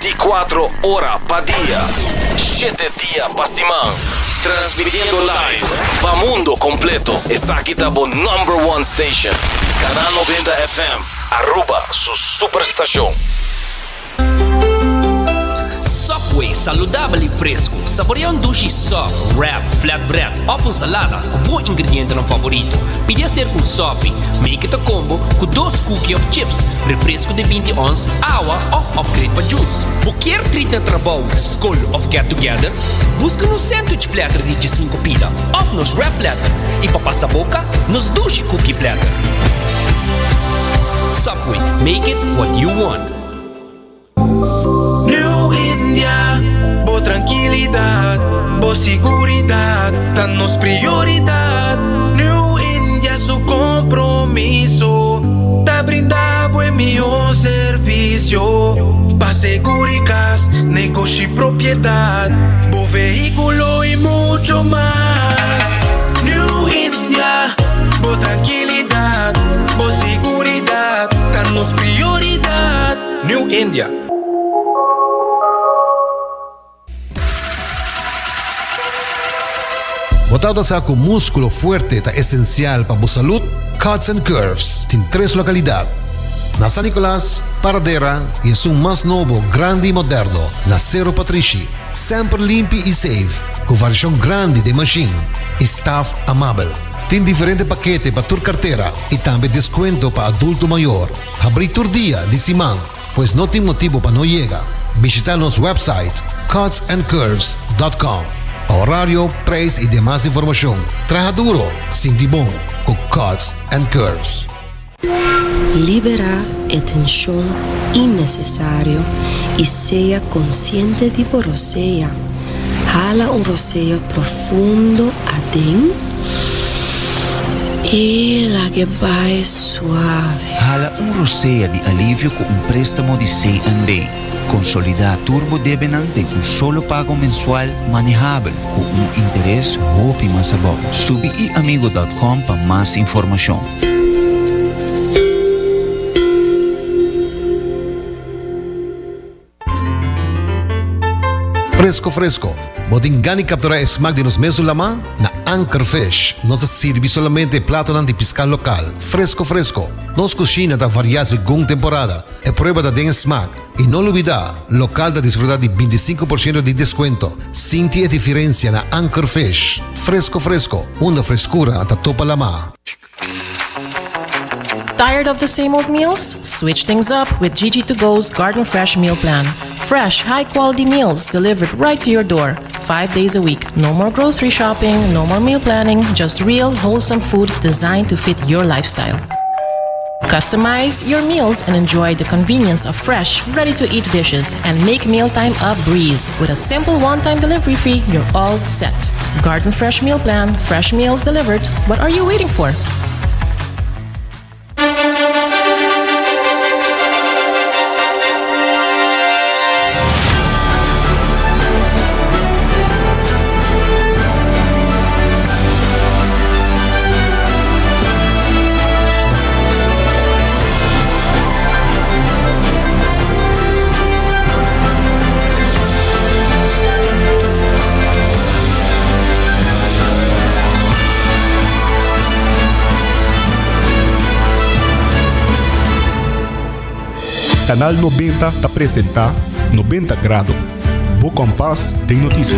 24 ora pa dia, shete dia pa siman. Transmitiendo live pa mundo completo. Esaki ta bo number one station. Canal 90 FM, Aruba su superstacion. Subway, saludabel y fresco. Saborea un dushi sub, wrap, flatbread of un salada cu bo ingredientenan favorito. Pidi hacer cu un sopi. Make it a combo cu dos cookie of chips, refresco di binti ons, awa of upgrade pa juice. Bo kier treat na trabou, scol of get together? Busca nos sandwich platter di diesinco pida of nos wrap platter y pa pasa boca, nos dushi cookie platter. Subway, make it what you want. New India, bo trankilidad, bo siguridad ta nos prioridad. New India su compromiso ta brinda bo e mihor servicio pa seguritas, negoshi y propiedad, bo vehiculo y mucho mas. New India, bo trankilidad, bo siguridad ta nos prioridad. New India. Bo tabata sa cu musculo fuerte ta esencial pa bo salud? Cuts and Curves tin tres localidad, na San Nicolas, Paradera y esun mas nobo, grandi y moderno, na Cerro Patrishi. Semper limpi y safe, cu variacion grandi den machine y staff amabel. Tin diferente pakete pa tur cartera y tambe descuento pa adulto mayor. Habrí tur dia di siman, pues no tin motibu pa no yega. Bishitá nos website cutsandcurves dot com pa horario, prijs i demas informashon. Traha duro, sinti bon ku Cuts and Curves. Liberá e tenshon innesesario i sea konsiente di bo rosea. Hala un rosea profundo aden i lag'e bai suave. Hala un rosea di alivio ku un préstamo di CNB. Konsolidá tur bo debenan den un solo pago mensual manehabel ku un interes hopi mas abou. Subi iamigo dòt kòm pa mas informashon. Fresco fresco, bo tin gana di captura e smaak di nos mesun lama? Na Anchor Fish nos ta sirbi solamente e platonan di pisca local, fresco fresco. Nos cushina ta varia segun temporada, e prueba ta den e smaak. Y no lubida, local ta disfruta di binticinco por ciento di descuento. Sinti e diferencia na Anchor Fish. Fresco fresco, unda frescura ta topa lama. Tired of the same old meals? Switch things up with Gigi to Go's Garden Fresh Meal Plan. Fresh, high quality meals delivered right to your door, five days a week. No more grocery shopping, no more meal planning, just real, wholesome food designed to fit your lifestyle. Customize your meals and enjoy the convenience of fresh, ready to eat dishes and make mealtime a breeze. With a simple one time delivery fee, you're all set. Garden Fresh Meal Plan, fresh meals delivered. What are you waiting for? Canal 90 ta presenta 90 Grado, bo kompas den notisia.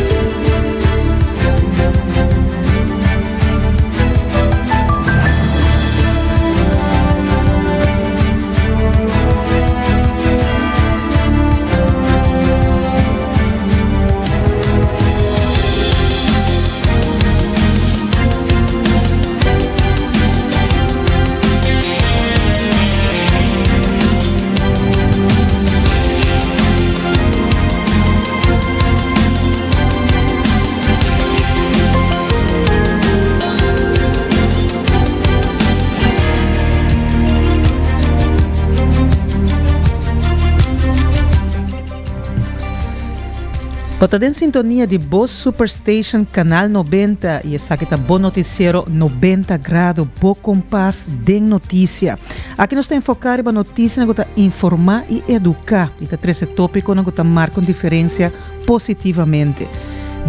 Bo ta den sintonia di bo Superstation Canal 90 y esaki ta bo noticiero 90 Grado, bo kompas den noticia. Aki nos ta enfoca riba noticianan cu ta informa y educa y ta trece topiconan cu ta marca un diferencia positivamente.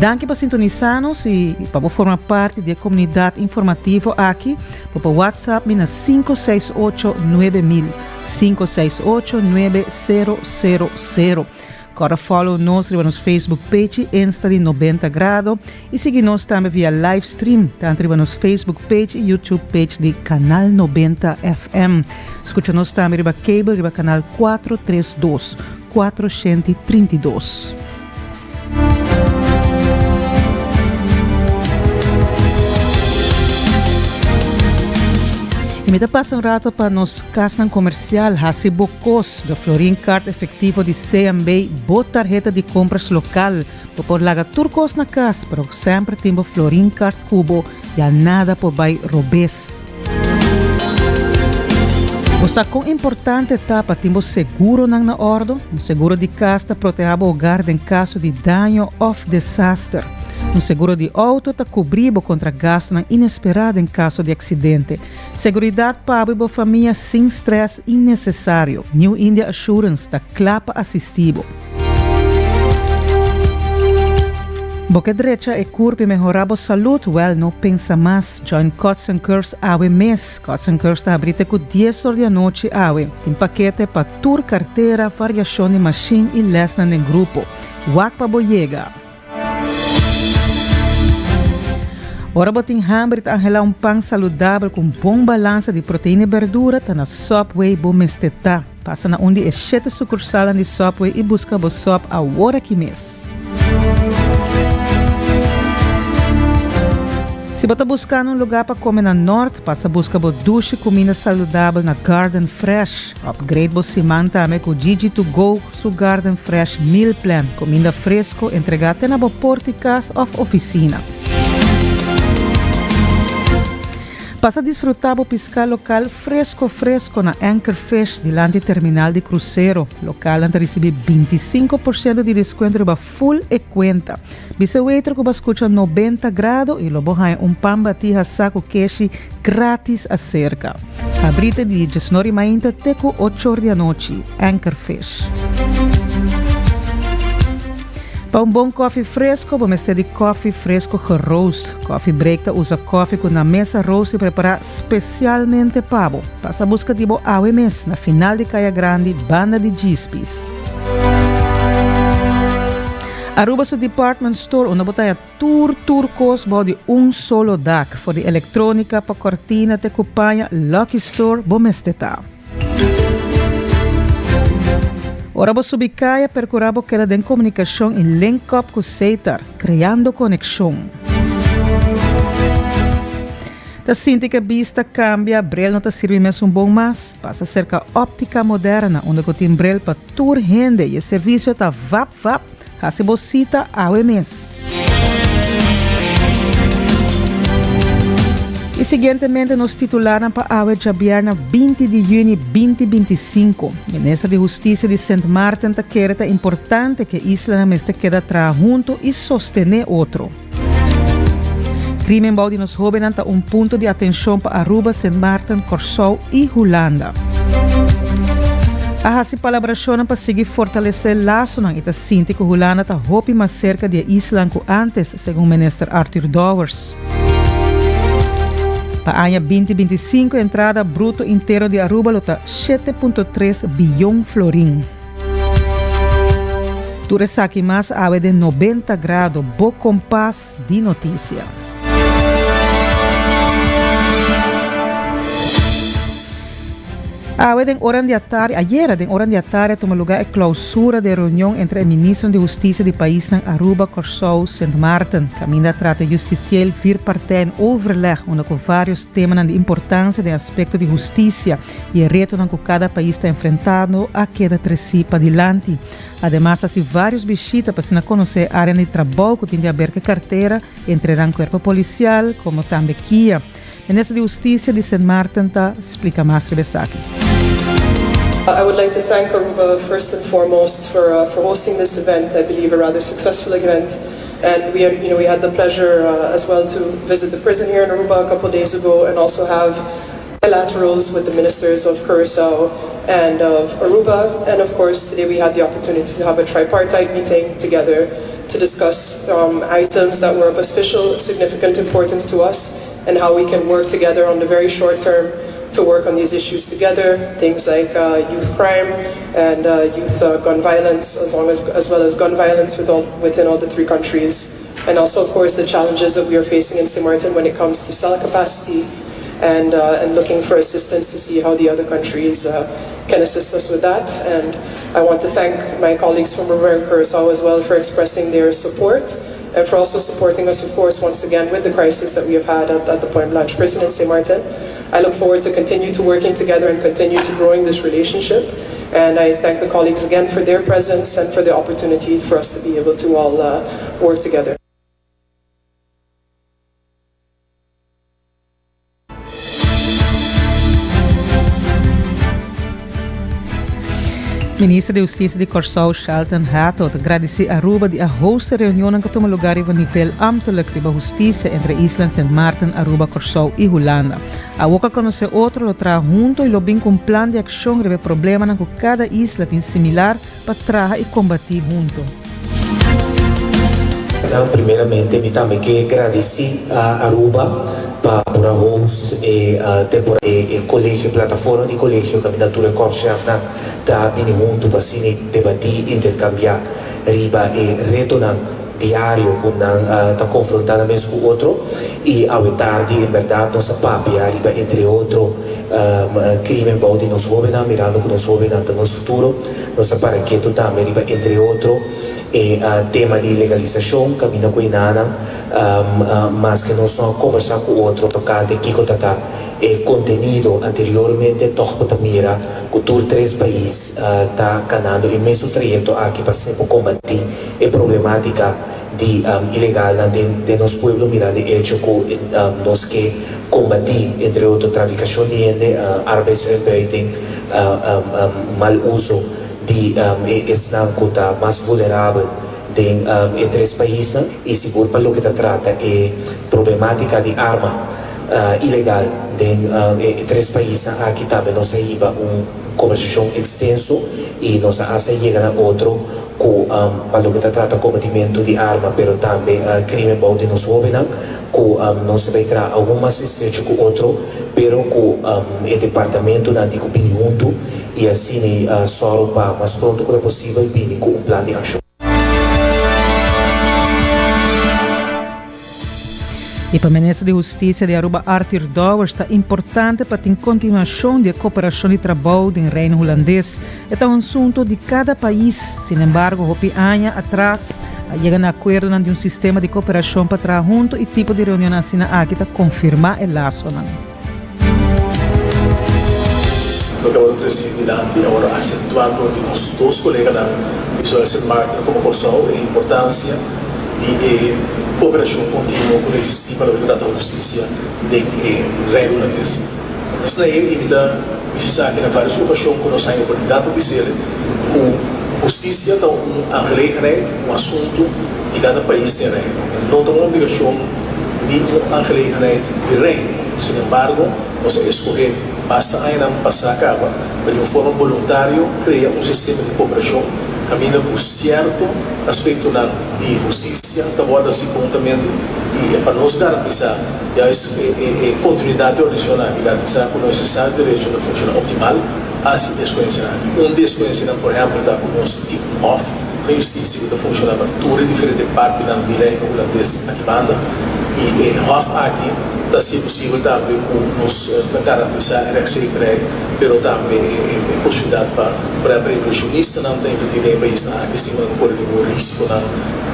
Danki pa sintonisa nos y pa bo forma parti di e comunidad informativo aki, bo por WhatsApp mi na 568 9000, 568 9000. Kòrda follow nos riba nos Facebook page y Insta di 90 Grado y sigui nos tambe via live stream tanto riba nos Facebook page y YouTube page di Canal 90 FM. Skucha nos tambe riba cable riba canal 432, 432. Y mi ta pasa un rato pa nos casnan comercial haci bo cos. De Florin Card efectivo di CMB, bo tarheta di compras local. Bo por laga tur cos na cas, pero semper tin bo Florin Card cu bo, ya nada por bay robes. Bo sa kon importante ta pa tin bo seguronan na ordo? Un seguro di kas ta protehá bo hogar den kaso di daño òf desaster. Un seguro di outo ta kubrí bo kontra gastunan inesperá den kaso di aksidente. Seguridat pa bo i bo famia sin strès innesesario. New India Assurance ta kla pa asistí bo. Bo ke drecha e kurp i mehorá bo salud? Wèl, no pensa mas. Join Cuts and Curves awe mes. Cuts and Curves ta habrí te ku dies or di anochi awe. Tin pakete pa tur kartera, variashon di mashin i lèsnan den grupo. Wak pa bo yega! Ora bo tin hamber i ta anhelá un pan saludabel ku un bon balansa di proteina i berdura, ta na Subway bo mester ta. Pasa na un di e shete sukursalnan di Subway i buska bo sub awor aki mes. Si bo ta buskando un lugá pa kome na Nort, pasa buska bo dushi kuminda saludabel na Garden Fresh. Upgrade bo siman tambe ku Gigi To Go su Garden Fresh Meal Plan, kuminda fresko entregá te na bo port di kas òf ofisina. Pasa disfruta bo piská lokal fresko fresko na Anchor Fish dilanti terminal di krusero. Lokalnan ta risibí 25 por siento di deskuento riba full e kuenta. Bisa e waiter ku bo a skucha 90 Grado i lo bo haña un pan batí hasá ku keshi gratis aserka. Habrí te di 19 di mainta te ku 8 or di anochi. Anchor Fish. Pa un bon koffie fresco, bo mester di koffie fresco geroost. Coffee Break ta usa koffie ku nan mes a roost i prepará spesialmente pa bo. Pasa buska di bo awe mes na final di Kaya Grandi, banda di Djispis. Aruba su department store unda bo ta haña tur tur kos bou di un solo dak. For di elektronika pa kortina te ku paña, Lucky Store bo mester ta. Ora bo subi kaya, perkurá bo keda den komunikashon i link up ku Setar, kreando konekshon. Ta sinti ku e bista kambia, brel no ta sirbi mesun bon mas? Pasa serka Optica Moderna, unda ku tin brel pa tur hende i e servisio ta vap vap. Hasi bo sita awe mes. I siguientemente nos titularnan pa awe djabièrnè 20 di yüni 2025. Minister di Hustisia di Sint Maarten ta kere ta importante ku e islanan mester keda traha huntu i sostené otro. Krimen bou di nos hóbennan ta un punto di atenshon pa Aruba, Sint Maarten, Kòrsou i Hulanda. A hasi palabrashonnan pa sigui fortalesé lasonan i ta sinti ku Hulanda ta hopi mas serka di e islanan ku ántes, segun minister Arthur Dowers. Pa aña 2025 entrada bruto interno di Aruba lo ta 7.3 biyon florin. Tur esaki mas awe den 90 Grado, bo kompas di notisia. Awe den oran di atardi, ayera den oran di atardi a tuma lugar e clausura di e reunion entre e ministronan di Husticia di paisnan Aruba, Corsou, Sint Maarten. Caminda a trata justitieel vierpartijen overleg unda cu varios temanan di importancia den aspecto di husticia i e retonan ku kada pais ta enfrentando a keda tresí padilanti. Ademas hasi vários bishita pa asina konosé e áreanan di trabou ku tin di aber ku e kartera, entre nan Kuerpo Polisial komo tambe kia. Minister di Hustisia di Sint Maarten ta splika mas riba esaki. I would like to thank Aruba first and foremost for, uh, for hosting this event, I believe a rather successful event. And we, you know, we had the pleasure uh, as well to visit the prison here in Aruba a couple days ago and also have bilaterals with the ministers of Curacao and of Aruba. And of course, today we had the opportunity to have a tripartite meeting together to discuss um, items that were of a special significant importance to us and how we can work together on the very short term to work on these issues together, things like uh, youth crime and uh, youth uh, gun violence, as, long as, as well as gun violence with all, within all the three countries. And also, of course, the challenges that we are facing in St. Martin when it comes to cell capacity and, uh, and looking for assistance to see how the other countries uh, can assist us with that. And I want to thank my colleagues from Aruba and Curacao as well for expressing their support and for also supporting us, of course, once again with the crisis that we have had at, at the Point Blanche Prison in St. Martin. I look forward to continue to working together and continue to growing this relationship. And I thank the colleagues again for their presence and for the opportunity for us to be able to all uh, work together. Minister di Hustisia di Kòrsou Shalton Hato ta gradisí Aruba di a host e reunionnan ku a tuma lugá riba nivel ámtelik riba hustisia entre islan Sint Maarten, Aruba, Kòrsou i Hulanda. Awor ku a konosé otro lo traha hunto i lo bin ku un plan di akshon riba e problemanan ku kada isla tin similar pa traha i kombatí hunto. Primeramente mi tambe ke gradisí a Aruba pa por a host e temporada e kolegio, plataforma di kolegio kaminda tur e korpschefnan ta bini huntu pa asina debatí, interkambiá riba e retonan diario ku nan ta konfrontá nan mes ku otro. I awe tardi en bèrdat nos a papia riba entre otro krimen bou di nos hóbennan, mirando ku nos hóbennan ta nos futuro. Nos a para ketu tambe riba entre otro e tema di legalisashon kaminda ku e nanan maske nos no a kombersá ku otro tokante kiko ta ta e kontenido anteriormente tòg bo ta mira ku tur tres pais ta kanando e mesun trayekto aki pa asina por kombatí e problematika di ilegalnan den den nos pueblo mirando e echo ku nos ke kombatí entre otro trafikashon di hende, arbeidsuitbuiting, mal uso di e esnan ku ta mas vulnerabel den e tres paisnan i sigur pa loke ta trata e problematika di arma ilegal den e tres paisnan aki tambe nos a hiba un kombersashon ekstenso i nos a hasta yega na otro ku pa loke ta trata kometimentu di arma pero tambe krimen bou di nos hóbennan ku nos ta bai traha aun mas estrecho ku otro pero ku e departamentunan tin ku bini huntu i asina sòru pa mas pronto ku ta posibel bini ku un plan di akshon. I pa Minister di Hustisia di Aruba Arthur Dowers ta importante pa tin kontinuashon di e koperashon di trabou den Reino Hulandes. E ta un asuntu di kada pais. Sinembargo hopi aña atras a yega na akuerdonan di un sistema di koperashon pa traha huntu i tipo di reunionnan asina aki ta konfirmá e lasonan. Loke a wòrdu tresí dilanti a wòrdu aksentuá dor di nos dos koleganan di zowel Sint Maarten komo Kòrsou e importansia di e koperashon kontinuo ku ta eksistí pa loke ta trata hustisia den e Reino Hulandes. Asina ei mi ta bisa esaki na vários okashon ku nos haña oportunidat pa bis'el ku hustisia ta un aangelegenheid, un asuntu di kada pais den Reino. E no ta un obligashon ni un aangelegenheid di Reino. Sin embargo, nos a eskohé basta añanan pasá kaba pa di un forma boluntario krea un sistema di kooperashon kaminda ku sierto aspektonan di hustisia ta wòrdu hasi konhuntamente i e pa nos garantisá juist e kontinuidat di ordenashonnan aki, garantisá ku nos estado di derecho ta funshoná optimal, hasi eskohensianan aki. Un di eskohensianan por ehèmpel ta ku nos tin un hòf van justisia ku ta funshoná pa tur e diferente partinan di Reino Hulandes aki banda i e hòf aki ta hasi e posibel tambe ku nos ta garantisá e rèchtzekerheid pero tambe e posibilidat pa por ehèmpel inversionistanan ta invertí den e paisnan aki sin ku nan ta kore ningun risikonan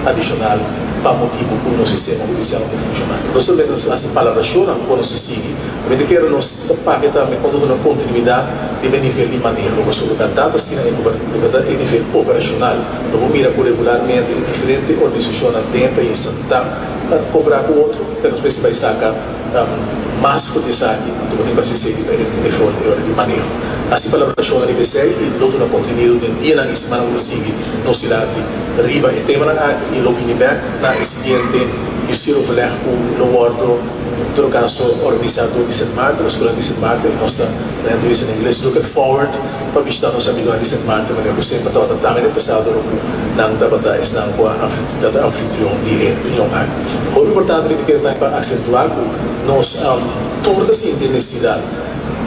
adishonal pa motibu ku nos sistema hudisial no ta funshoná. No solamente nos ta hasi palabrashonnan ku nos ta sigui, mi ta kere nos ta papia tambe kon ta duna kontinuidat riba e nivel di maneho, pasobra ta ta asina e loke ta e nivel operashonal. No por mira ku regularmente e diferente organisashonnan den e paisnan ta koperá ku otro, pero nos mester bai saka mas for di esaki, anto bo tin ku hasi esei riba e nivel di maneho. Hasi palabrashonnan riba esei i lo duna kontenido den dianan i simannan ku ta sigui nos dilanti riba e temanan aki i lo bini bèk na e siguiente bestuuroverleg ku lo wòrdu en todo kaso organisá dor di Sint Maarten, nos kolega di Sint Maarten i nos ta na entrevista na ingles looking forward pa bishitá nos amigonan di Sint Maarten manera ku semper tabata tambe den pasado ora ku nan tabata esnan ku a tabata anfitrion di e reunion aki. Hopi importante mi ta kere tambe pa aksentuá ku nos tur ta sinti e nesesidat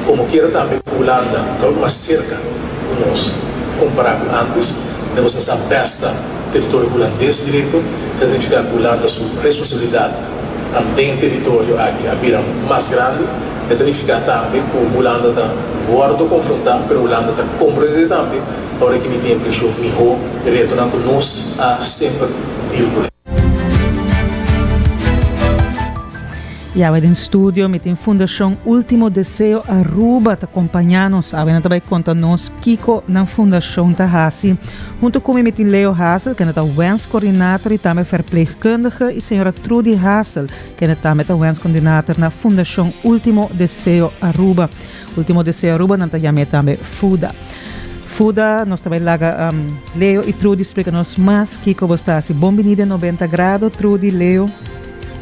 komo kiera tambe ku Hulanda ta hopi mas serka ku nos kompará ku ántes. Nos a sa bèsta teritorio hulandes direkto, ta signifiká ku Hulanda su responsabilidat den e teritorio aki a bira mas grandi. E ta nifiká tambe ku Hulanda ta wòrdu konfrontá, pero Hulanda ta komprendé tambe ora ki mi tin impreshon mihó e retonan ku nos a semper deal kuné. Yawe den studio mi tin Fundashon Ultimo Deseo Aruba ta kompañá nos. Awe nan ta bai konta nos kiko nan fundashon ta hasi. Hunto ku mi mi tin Leo Hassel, kende ta wenskoordinator i tambe verpleegkundige, i señora Trudy Hassel, kende tambe ta wenskoordinator na Fundashon Ultimo Deseo Aruba. Ultimo Deseo Aruba nan ta yam'é tambe FUDA. FUDA, nos ta bai laga Leo i Trudy splika nos mas kiko bo sta hasi. Bon bini den Noventa Grado, Trudy, Leo.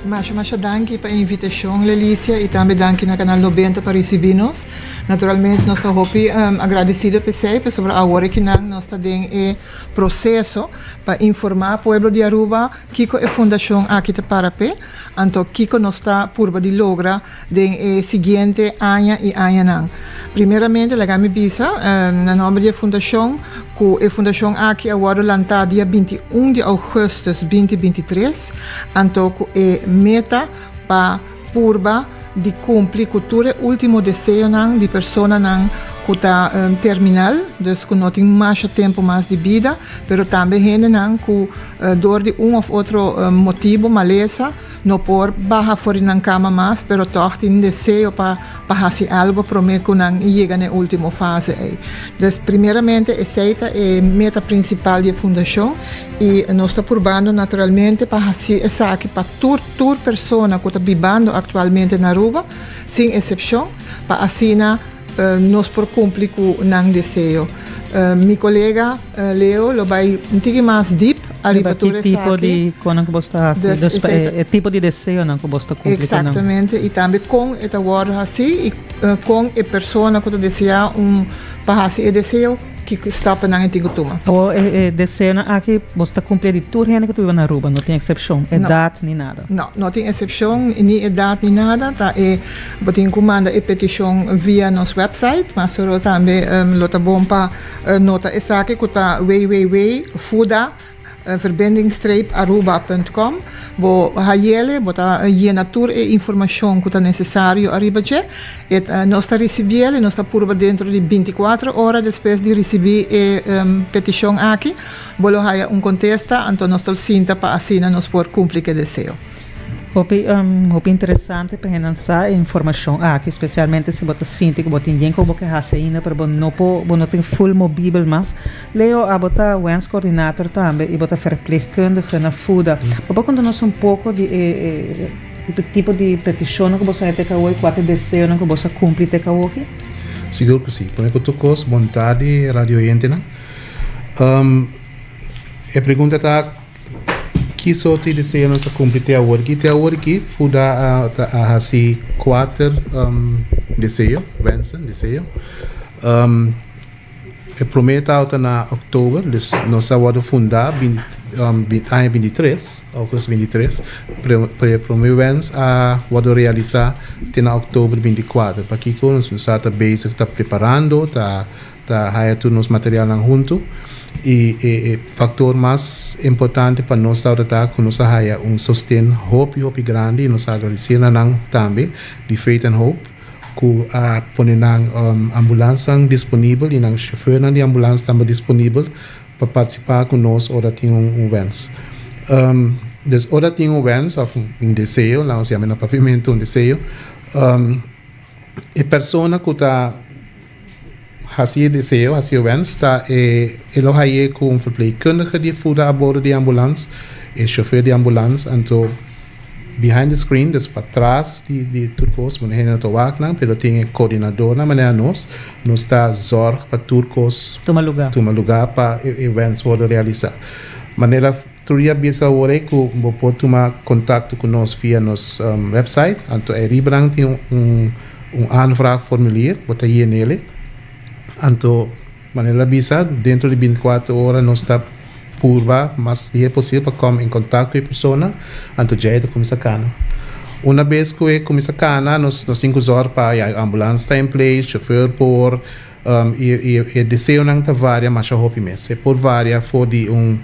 Masha masha danki pa e invitashon Lelicia i tambe danki na Kanal Nobenta pa risibí nos. Naturalmente nos ta hopi agradesido p'esei pasobra awor ekinan nos ta den e proseso pa informá pueblo di Aruba kiko e fundashon aki ta para p'e, anto kiko nos ta purba di logra den e siguiente aña i añanan. Primeramente laga mi bisa na nomber di e fundashon ku e fundashon aki a wòrdu lantá dia 21 di ougùstùs 2023, anto ku e meta pa purba di kumpli ku tur e último deseonan di personanan ku ta terminal, dus ku no tin masha tempu mas di bida, pero tambe hendenan ku dor di un òf otro motibu, malesa, No por baha for di nan kama mas, pero tòg tin deseo pa pa hasi algo promé ku nan yega na e último fase ei. Dus primeramente esei ta e meta prinsipal di e fundashon i nos ta purbando naturalmente pa hasi esaki pa tur tur persona ku ta bibando aktualmente na Aruba, sin esepshon, pa asina nos por kumpli ku nan deseo. Mi kolega Leo lo bai un tiki mas dip ariba tur esaki. Riba ki tipo di konan ku bos ta hasi, dus pa e tipo di deseonan ku bos ta kumpli ku nan. Eksaktamente, i tambe kon e ta wòrdu hasi i kon e persona ku ta deseá un pa hasi e deseo ki stapnan e tin ku tuma. Awor e deseonan aki bos ta kumpli di tur hende ku ta biba na Aruba, no tin eksepshon, edat ni nada. No, no tin eksepshon, ni edat ni nada, ta e. Bo tin ku manda e petishon via nos website, mas soro tambe lo ta bon pa nota esaki ku ta www.fuda verbindingstreep aruba punt com. Bo hayele, bo ta yena tur e informashon ku ta nesesario ariba dje. E nos ta risibiel i nos ta purba dentro di bintikuater ora despues di risibí e petishon aki, bo lo haya un kontesta, anto nos ta sinta pa asina nos por kumpli ku e deseo. Hopi hopi interesante pa hendenan sa e informashon aki, spesialmente si bo ta sinti ku bo tin yen ku bo ke hasi ainda pero bo no por bo no tin full mobibel mas. Leo, abo ta wenskoordinator tambe i bo ta verpleegkundige na FUDA. Bo por konta nos un poko di e e tipo di petishonnan ku bo sa haña te kawoki, kua ta e deseonan ku bo sa kumpli te kawoki? Sigur ku si. Prome ku tur kos, bon tardi radio oyentenan. E pregunta ta. Ki sorto di deseo nos a kumpli te awor aki? Te awor aki Fuda a ta a hasi kuater deseo, wensen, deseo. E promé tabata na òktober, dus nos a wòrdu fundá binti aña 23, ougùstùs 23, pero e promé wens a wòrdu realisá te na òktober 24. Pakiko? Nos sa ta bezig ta preparando, ta Ta haya tur nos materialnan huntu y e e factor mas importante pa nos tabata ta cu nos a haya un sosten hopi hopi grandi y nos a agradece na nan tambe di Faith and Hope cu a pone nan ambulancenan disponibel y nan chofernan di ambulance tambe disponibel pa participa cu nos ora tin un wens. Dus ora tin un wens of un deseo, laga nos yama na papiamento un deseo, e persona cu ta Hasi e deseo, hasi e wens, ta e e lo haye ku un verpleegkundige di fuda a bordo di ambulans, e shofer di ambulans, anto behind the screen, dus patras di di tur kos, bo hende no ta wak nan, pero tin e koordinadornan manera nos, nos ta zorg pa tur kos Tuma lugá. tuma lugá pa e e wens wòrdu realisá. Manera tur dia bisa awor ei ku bo por tuma kontakto ku nos via nos website, anto ei riba nan tin un un aanvraagformulier, bo ta yen'el, anto Manera el a bisa, dentro di binticuatro ora nos ta purba mas lihe posibel pa kom en kontak ku e persona, anto djei e ta kuminsá kana. Una bes ku e kuminsá kana, nos nos tin ku zòrg pa ya e ambulans ta in place, chauffeur por, i i e deseonan ta varia masha hopi mes. E por varia for di un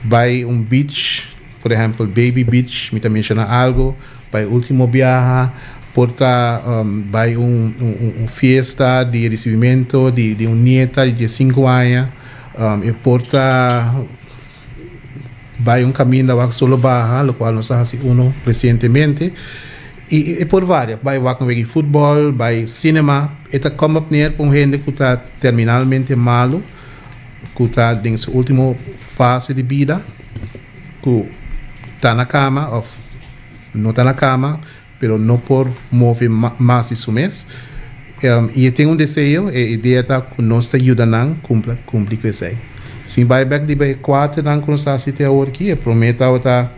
bai un beach, Por ehempel Baby Beach, mi ta menciona algo, pa e ultimo biaha por ta bay un un fiesta di recibimento di di un nieta di diescinco aña, e por ta bay un caminda wak solo baha, locual nos a haci uno recientemente, y e por varia, bay wak un wega di futbol, bay cinema, e ta come op neer pa un hende cu ta terminalmente malo, cu ta den su ultimo fase di bida, cu ta na cama of no ta na cama, pero no por move mas di su mes, y e tin un deseo, e idea ta cu nos ta yuda nan cumpla cumpli cu esey. Sin bay bek riba e cuaternan cu nos ta haci te awor aki, e prome tabata,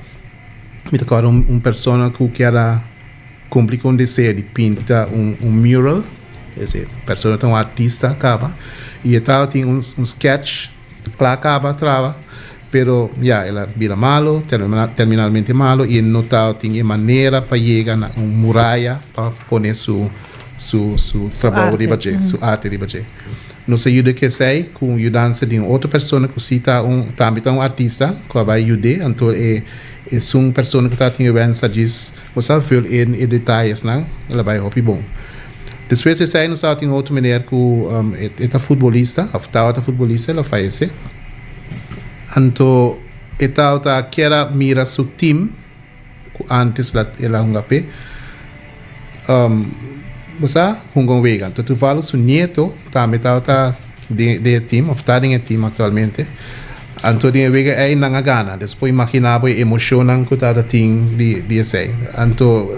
mi ta corda un persona cu kier a cumpli cu un deseo di pinta un mural, Ese persona ta un artista caba y e tabatin un un sketch cla caba traba pero ya el a bira malo terminalmente malo y e no tabatin e manera pa yega na un muraya pa pone su su su trabou riba dje su arte riba dje. Nos a yuda cu esey cu yudansa di un otro persona cu si ta un tambe ta un artista cu a bay yud'e anto e esun persona cu tabatin e wens a djis Nos a vul in e detayesnan, el a bai hopi bon. Despues di esei nos tabatin otro meneer ku e ta futbolista, òf tabata futbolista, el a fayesé. Anto e tabata kier a mira su tim ku ántes el a hunga p'e, bo sa, hunga un wega. Anto toevallig su nieto tambe tabata den e tim, òf ta den e tim aktualmente. Anto den e wega ei nan a gana. Des por imaginá bo e emoshonnan ku tabata tin di di esei. Anto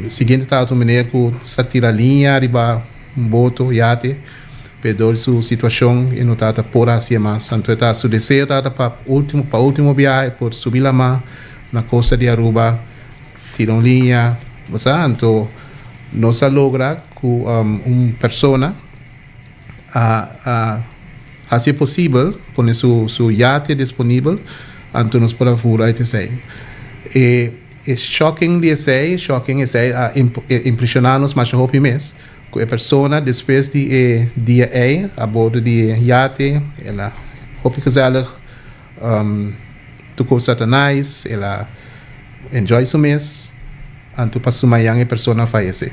siguiente tabata un meneer ku sa tira liña riba un boto, yate, pero dor di su situashon e no tabata por hasié mas. Anto e ta su deseo tabata pa ultimo pa ultimo biaha e por subi lamá na kosta di Aruba, tira un liña, bo sa. Anto nos a logra ku un persona a a Haci e posibel, pone su su yate disponibel, anto nos por a voer uit esey. E e shocking di esey, shocking esey a impresiona nos masha hopi mes, cu e persona despues di e dia ey a bordo di e yate, el a hopi gezellig, tur cos ta nice, el a enjoy su mes, anto pa su mañan e persona a fayece.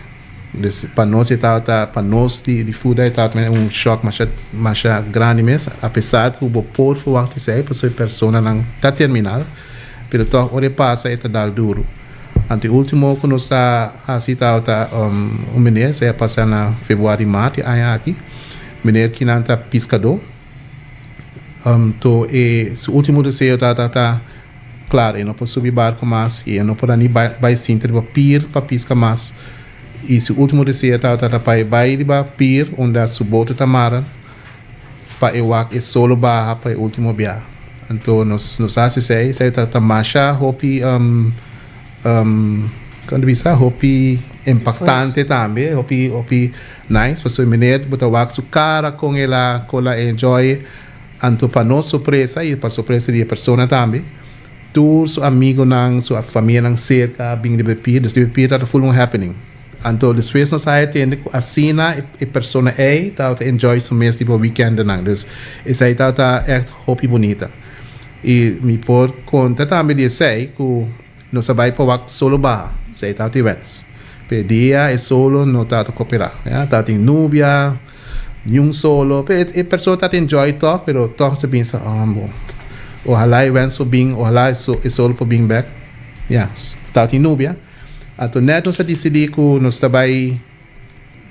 Dus pa nos e tabata, pa nos di di Fuda e tabata un shock masha masha grandi mes, apesar ku bo por verwacht esei pasobra e personanan ta terminal, pero tòg ora e pasa e ta dal duru. Anto e ultimo ku nos a hasi tabata un meneer, esei a pasa na februari, mart e aña aki, meneer kinan ta piskadó, anto e su ultimo deseo tabata ta Claro, e no por subi barco mas y e no por a ni bay sinta riba pier pa pisca mas. Y su ultimo deseo tabata ta pa e bay riba pier unda su boto ta mara pa e wak e solo baha pa e ultimo bia. Anto nos nos a haci esey, esey ta masha hopi con ta bisa hopi impactante tambe, hopi hopi nice pasobra meneer bo ta wak su cara con el a con el a enjoy. Anto pa nos sorpresa y pa sorpresa di e persona tambe, tur su amigonan, su famianan cerca a bin riba e pier, dus riba e pier tabata full un happening. Anto despues nos a tende cu asina e persona ey tabata enjoy su mes riba weekendenan, dus esey tabata echt hopi bunita. Y mi por conta tambe di esey cu nos a bay pa wak solo baha, esey tabata e wens. Pero e dia e solo no tabata coopera, ya, tabatin nubia. Niun solo, pero e persona ta enjoy tog, pero tog se pensa, oh bon, ojalá e wens por bin, ojalá e solo por bin bek. Ya, tabatin nubia. Anto net nos a disidí ku nos ta bai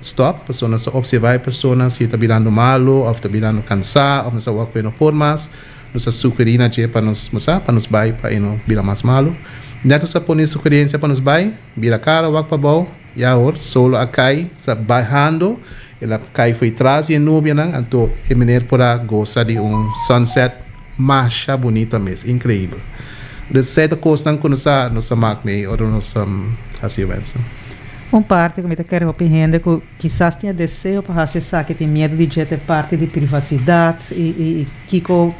stop, pasobra nos a opservá e persona si e ta birando malu òf ta birando kansá òf nos a wak ku e no por mas. Nos a sugerí na dje pa nos, bo sa, pa nos bai pa e no bira mas malu. Net nos a pone sugerencia pa nos bai, bira cara wak pabou, ya hoor, solo a cay, sa bahando, el a cay fo'i tras di e nubianan, anto e meneer por a goza di un sunset masha bunita mes, increibel. Dus esey ta cosnan cu nos a nos a mak mee ora nos haci e wensnan. Un parti cu mi ta kere hopi hende cu kisas tin e deseo pa haci esaki tin miedo di dje ta e parti di privacidad y y kico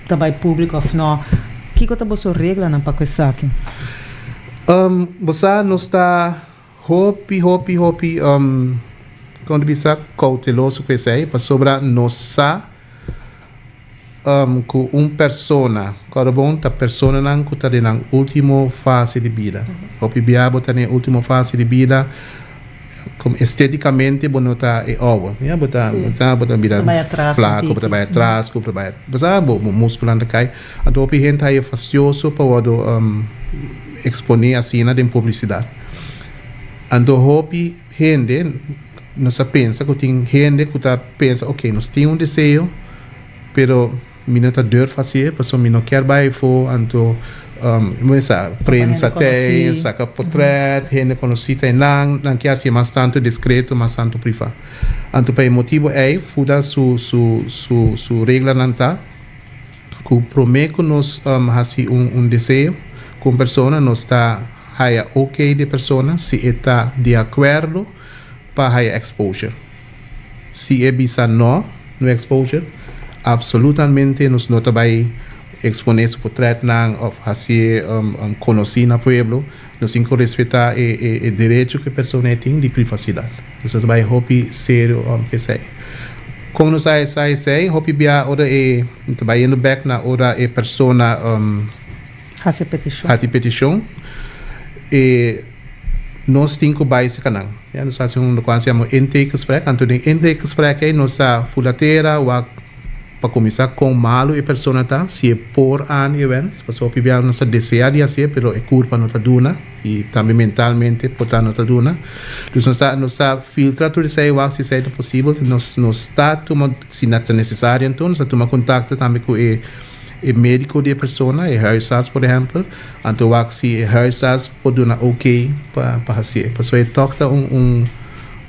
ta bai publico of no. Kico ta boso reglanan pa cu esaki? Bo sa nos ta hopi hopi hopi con ta bisa cauteloso cu esey pasobra nos sa cu un persona cu bon ta personanan cu ta den nan ultimo fase di bida. Hopi bia bo ta den e ultimo fase di bida como esteticamente bo no ta e ouwe ya bo ta bo ta bo ta bira flaco bo ta bay atras bo ta bay bo sa bo musculonan ta cay anto hopi hende ta haya fastioso pa wordo expone asina den publicidad anto hopi hende nos a pensa cu tin hende cu ta pensa ok nos tin un deseo pero mi no ta durf hacié pasobra mi no kier bay afo anto bo sa prensa tey saca potret hende conoci ta eynan nan kier hacié mas tanto discreto mas tanto priva anto pa e motibo ey fuda su su su su reglanan ta cu prome cu nos haci un deseo cu un persona nos ta haya ok di e persona si e ta di acuerdo pa haya exposure. Si e bisa no, no exposure, absolutamente nos no ta bay expone su potretnan of hacié conoci na pueblo. Nos tin cu respeta e derecho cu e persona e tin di privacidad. Nos ta bay hopi serio cu esey. Con nos a sa esey? Hopi bia ora e, ta bay yendo bek na ora e persona. Hasi petishon. Hasi petishon. E nos tin ku bai seka nan. Ya, nos hasi un lokual se yama intakegesprek. Anto den intakegesprek ei nos ta fula tera wak pa kuminsá kon malu e persona ta, si e por aan e wens. Pasobra hopi bia nos ta deseá di hasié pero e kurpa no ta duna i tambe mentalmente por ta no ta duna. Dus nos ta nos ta filtra tur esei wak si esei ta posibel. Nos nos ta tuma si ta nesesario anto nos ta tuma kontakto tambe ku e E médiko di e persona, e huisarts por ehèmpel, anto wak si e huisarts por duna oké pa pa hasié. Pasobra e tòg ta un un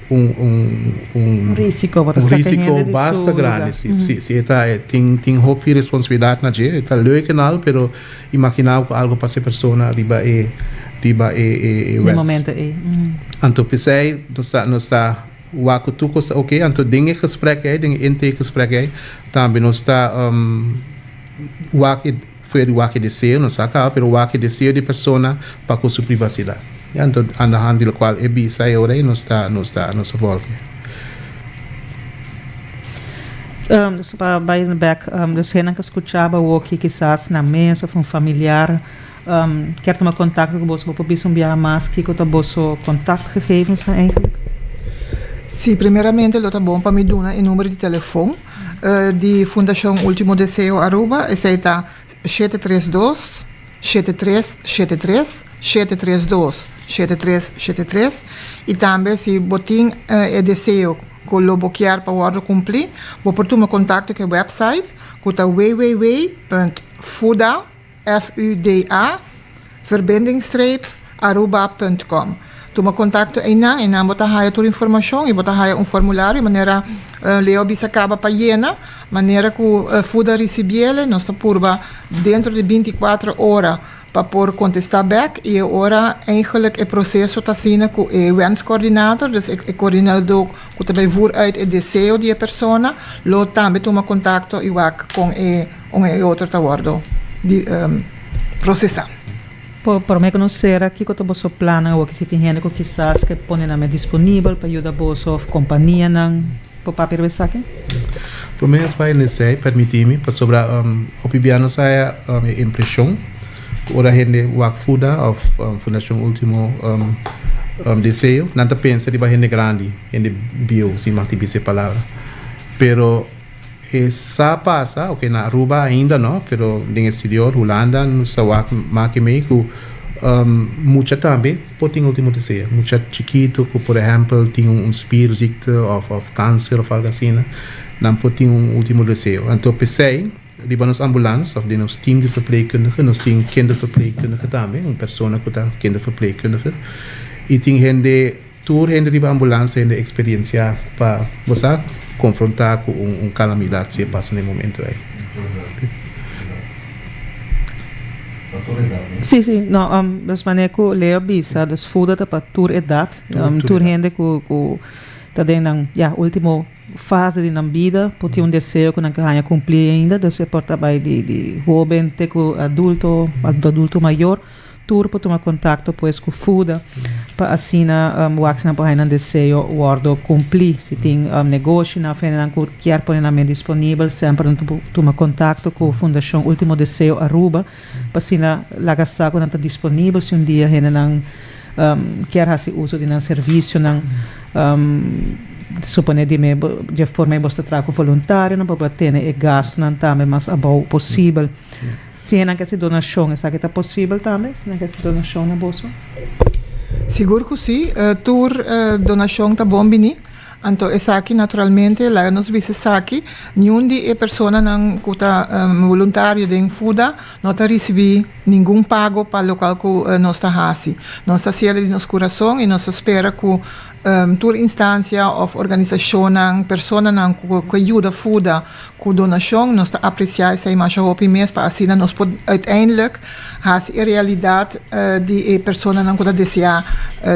un un un risiko, bo ta un saka risiko hende di su basta lugar. grandi. Si, si, si e ta e tin tin hopi responsabilidat na dje. E ta leuk en al, pero imaginá bo ku algu pasa e persona riba e riba e e e E wens. momento ei. Anto p'esei nos ta nos ta Wak ku tur kos ta oke, anto den e gesprek ei, den e intakegesprek ei, tambe nos ta wak e, fuera di wak e deseo, nos sa kaba, pero wak e deseo di e persona pa ku su privasidat. Ya, anto aan de hand di lokual e bisa e ora ei nos ta, nos ta, nos ta volge. Dus pa bai bek, dus hennan ku skucha bo awoki kisas nan mes òf un familiar Kier tuma contacto cu boso, bo por bisa un biaha mas kico ta boso contactgegevensnan eigenlijk? Sí, primeramente lo ta bon pa mi duna e number di telefon di Fundacion Ultimo Deseo Aruba, esei ta 732 7373, 732 7373, y tambe si bo tin e deseo cu lo bo kier pa wordo cumpli, bo por tuma contacto cu e website cu ta www.fuda. FUDA, verbindingstreep, aruba punt com. Tuma kontakto einan, einan bo ta haya tur informashon i bo ta haya un formulario manera Leo a bisa kaba pa yena, manera ku FUDA risibiele nos ta purba dentro di binti kuater ora pa por kontestá bèk i e ora eigenlijk e proseso ta asina ku e wenscoördinator, dus e koordinadó ku ta bai voer uit e deseo di e persona lo tambe tuma kontakto i wak kon e Un e otro ta wordo di procesa. Por prome ku nos sera, kiko ta boso plannan awor ki si tin hende ku kisas ke pone nan mes disponibel pa yuda boso òf kompanianan por papia riba esaki? Prome nos bai nesei, permiti mi, pasobra hopi bia nos haya e impreshon ku ora hende wak FUDA òf Fundashon Ultimo Deseo, nan ta pensa riba hende grandi, hende bieu, si mag di bisa e palabra. Pero E sa pasa, ok na Aruba ainda no, pero den exterior, Hulanda, nos ta wak make mei ku mucha tambe por tin ultimo deseo. Mucha chikito ku por ehempel tin un spierziekte of of kanser of algo asina, nan por tin un ultimo deseo. Anto p'esei Riba nos ambulans of den nos team di verpleegkundige nos tin kinderverpleegkundige tambe, un persona ku ta kinderverpleegkundige i tin hende, tur hende riba ambulans ta hende eksperensiá pa bo sa konfrontá ku un kalamidat si e pasa na e momento ei. Sí, sí, no, dus manera ku Leo bisa, dus Fuda ta pa tur edat, tur hende ku ku ta den nan, ya, ultimo. Fase di nan bida por tin un deseo ku nan ke haña kumplí ainda, dus e por ta bai di di hóben te ku adulto, adulto mayor, tur por tuma kontakto pues ku FUDA pa asina wak si nan por haña nan deseo wòrdu kumplí. Si tin negoshinan òf hendenan ku kier pone nan mes disponibel semper nan por tuma kontakto ku Fundashon Ultimo Deseo Aruba pa asina laga sa ku nan ta disponibel si un dia hendenan kier hasi uso di nan servisionan. Supone di mi dje forma ei bos ta traha ku voluntarionan pa bo a tene e gastunan tambe mas abou posibel. Si hendenan ke hasi donashon esaki ta posibel tambe? Si nan ke hasi donashon na boso? Sigur ku si. Tur donashon ta bon bini. Anto esaki naturalmente laga nos bisa esaki, niun di e personanan ku ta voluntario den FUDA no ta risibí ningun pago pa lokual ku nos ta hasi. Nos ta hasiel di nos kurason i nos ta spera ku tur instansia òf organisashonnan, personanan ku ke yuda FUDA ku donashon, nos ta apresiá esei masha hopi mes pa asina nos por uiteindelijk hasi e realidat di e personanan ku ta deseá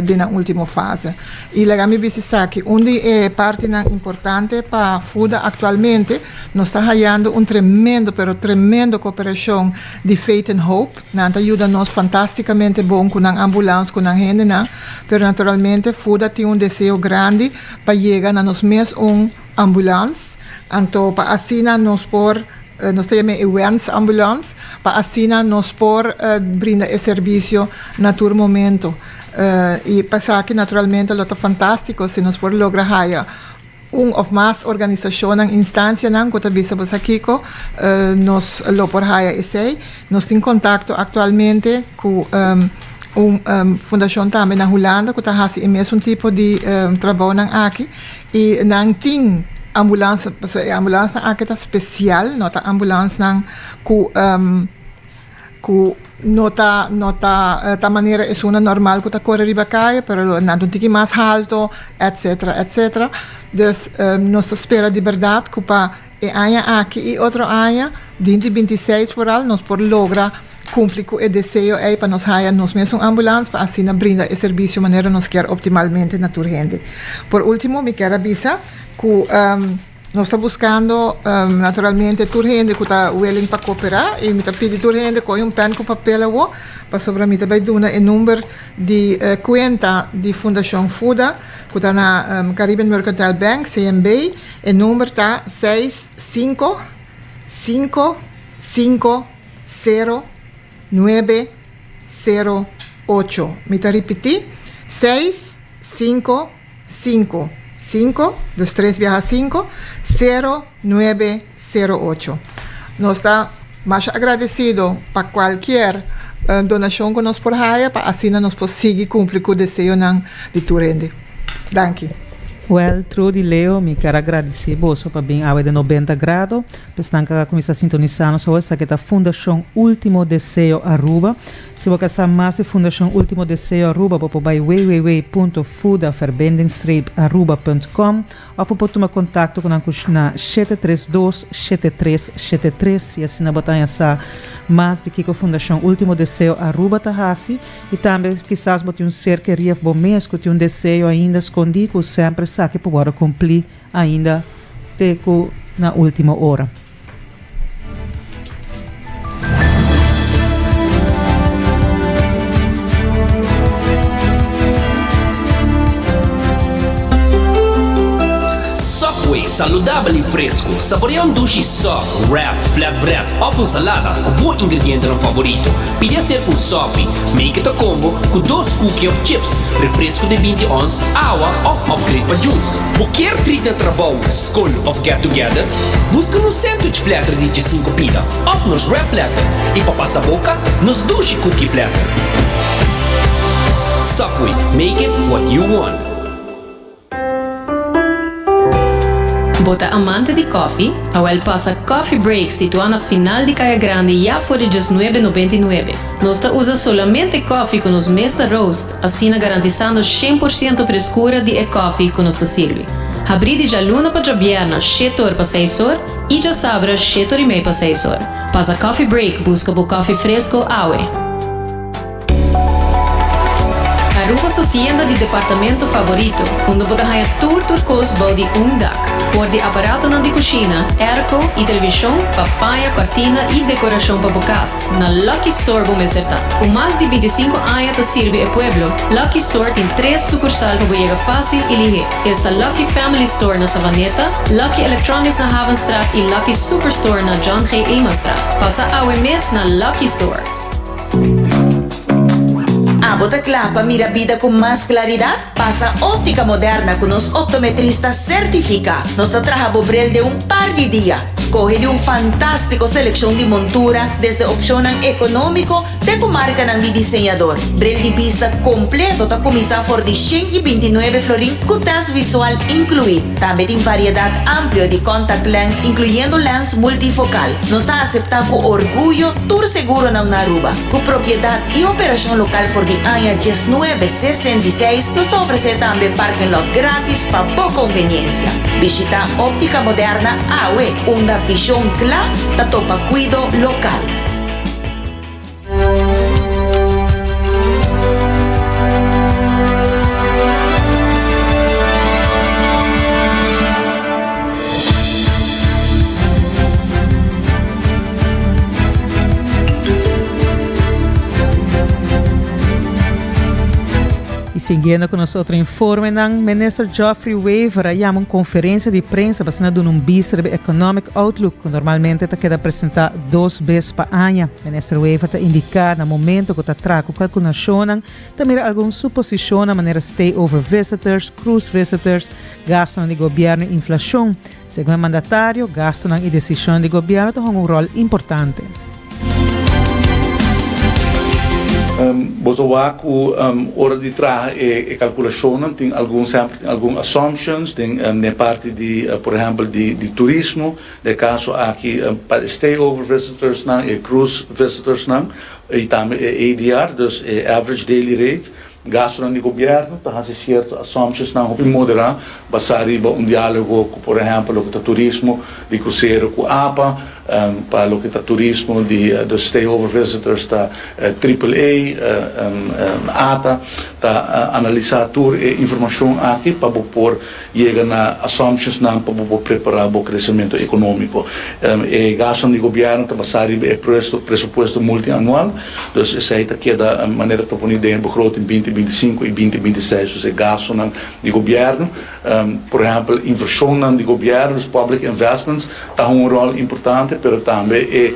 den nan último fase. I laga mi bisa esaki, un di e partinan importante pa FUDA aktualmente, nos ta hayando un tremendo, pero tremendo koperashon di Faith and Hope. Nan ta yuda nos fantasticamente bon cu nan ambulans, cu nan hendenan, pero naturalmente FUDA tin un deseo grandi pa yega na nos mes un ambulans, anto pa asina nos por, nos ta yama e wens ambulans, pa asina nos por brinda e servicio na tur momento. Y pa esaki naturalmente lo ta fantastico si nos por logra haya un of mas organisashonnan, instansianan ku ta bisa bo sa kiko, nos lo por haya esei. Nos tin kontakto aktualmente ku un fundashon tambe na Hulanda ku ta hasi e mesun tipo di trabounan aki i nan tin ambulans, pasobra e ambulansnan aki ta spesial, no ta ambulansnan ku. Ku no ta no ta ta manera esunnan normal ku ta kore riba kaya pero lo nan ta un tiki mas halto etcetera etcetera dus nos ta spera di bèrdat ku pa e aña aki i otro aña binti 26 foral nos por logra kumpli ku e deseo ei pa nos haya nos mes un ambulans pa asina brinda e servisio manera nos kier optimalmente na tur hende. Por ultimo mi kier a bisa ku. Nos ta buskando naturalmente tur hende ku ta willing pa koperá i mi ta pidi tur hende kohe un pèn ku papel awo pasobra mi ta bai duna e number di kuenta di Fundashon Fuda ku ta na Caribbean Mercantile Bank, CMB. E number ta seis sinku sinku sinku sero nuebe sero ocho. Mi ta ripití, seis sinku. 5, 5, dus tres biaha 5, 0, 9, 0, 8. Nos ta masha agradecido pa cualkier donacion cu nos por haya pa asina nos por sigui cumpli cu deseonan di tur hende. Danki. Well, Trudy, Leo, mi kier a gradici boso pa bin awe den 90 Grado. Pesnan cu a cuminsa sintonisa nos awe, esaki ta Fundacion Ultimo Deseo Aruba. Si bo ke sa mas di Fundashon Ultimo Deseo Aruba bo por bai www.fuda-aruba.com òf bo por tuma kontakto ku nan ku na 732 7373 i asina bo ta haña sa mas di kiko Fundashon Ultimo Deseo Aruba ta hasi i tambe kisas bo tin un ser kerí òf bo mes ku tin un deseo ainda skondí ku semper esaki por wòrdu kumplí ainda te ku na ultimo ora. Subway, saludabel y fresco. Saborea un dushi sub, wrap, flatbread of un salada cu bo ingredientenan favorito. Pidi hacer un Subway. Make it a combo cu dos cookie of chips, refresco di 20 ons, awa of upgrade pa juice. Bo kier treat na trabou, skol of get together? Buska nos sandwich platter di djesinku pida of nos wrap platter i pa pasa boka nos dushi cookie platter. Subway, make it what you want. Bo ta amante di koffie? Awel pasa Coffee Break situá na final di Kaya Grandi ya for di 19,99. Nos ta usa solamente koffie ku nos mes ta roast, asina garantisando 100% freskura di e koffie ku nos ta sirbi. Habrí di djaluna pa djabièrnè 7 or pa 6 or i djasabra 7 or i mei pa 6 or. Pasa Coffee Break buska bo koffie fresko awe. Aruba su tienda di departamento favorito, unda bo ta haña tur tur kos bou di un dak. For di aparatonan di kushina, airco i televishon pa paña, kortina i dekorashon pa bo kas, na Lucky Store bo mester ta. Ku mas di 25 aña ta sirbi e pueblo, Lucky Store tin tres sukursal pa bo yega fásil i lihé. Esta Lucky Family Store na Savaneta, Lucky Electronics na Havenstraat i Lucky Superstore na John G. Emastraat. Pasa awe mes na Lucky Store. Abo ta kla pa mira bida ku mas klaridat? Pasa Óptica Moderna ku nos optometrista sertifiká. Nos ta traha bo bril den un par di dia. Skohe di un fantástiko selekshon di montura, desde opshonnan ekonómiko te ku markanan di diseñador. Bril di bista kompleto ta kuminsá for di 129 florin ku tèst visual inkluí. Tambe tin variedat amplio di contact lens inkluyendo lens multifokal. Nos ta aseptá ku orguyo tur seguronan na Aruba. Ku propiedat i operashon lokal for di aña 1966, nos ta ofresé tambe parking lot grátis pa bo konveniensia. Bishitá Óptica Moderna awe, unda vishon kla ta topa kuido lokal. Y siguiendo cu nos otro informenan, Minister Geoffrey Wever a yama un conferencia di prensa pa asina duna un bista riba Economic Outlook cu normalmente ta keda presenta dos bes pa aña. Minister Wever ta indica na momento cu ta traha cu calculacionnan ta mira algun suposicionnan manera stay over visitors, cruise visitors, gastonan di gobierno y inflacion. Segun e mandatario, gastonan y decisionnan di gobierno ta hunga un rol importante. Bo ta wak ku ora di traha e kalkulashonnan tin algun semper tin algun assumptions den e parti di por ehèmpel di turismo. Den e kaso aki pa e stay over visitorsnan, e cruise visitorsnan i tambe e ADR, dus e average daily rate. Gastunan di gobièrnu ta hasi sierto assumptionsnan hopi moderá basá riba un diálogo ku por ehèmpel loke ta turismo di krusero ku apa, pa loke ta turismo di de stay over visitors ta triple A, ata ta analisá tur e informashon aki pa bo por yega na assumptionsnan pa bo por prepará bo kresementu ekonómiko. E gastunan di gobièrnu ta basá riba e presupuesto multianual, dus esei ta keda manera ta poni den e begroting 2025 i 2026, dus e gastunan di gobièrnu, por ehèmpel invershonnan di gobièrnu, dus public investments, ta hunga un ròl importante, pero tambe e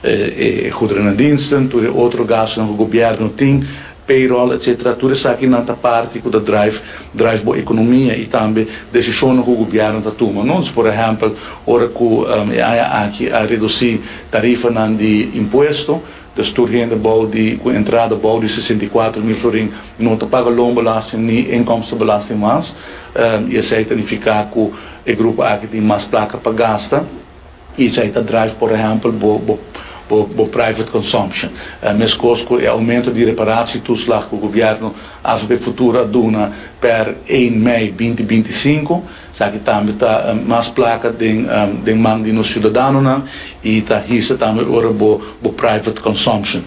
e goederendiensten, tur e otro gastunan ku gobièrnu tin. Payroll etc. Tur esakinan ta parti ku ta drive drive bo ekonomia i tambe desishonnan ku gobièrnu ta tuma no. Por ehèmpel ora ku e aña aki a redusí tarifanan di impuesto, dus tur hende bou di ku entrada bou di 64.000 florin no ta paga loonbelasting ni inkomstenbelasting mas i esei ta nifiká ku e grupo aki tin mas plaka pa gasta. I esei ta drive por ehèmpel bo bo bo private consumption. Meskos ku e oumento di reparatietoeslag ku gobièrnu avp Futuro a duna per 1 mei 2025, esaki tambe ta mas plaka den den man di nos siudadanonan i ta hisa tambe ora bo bo private consumption.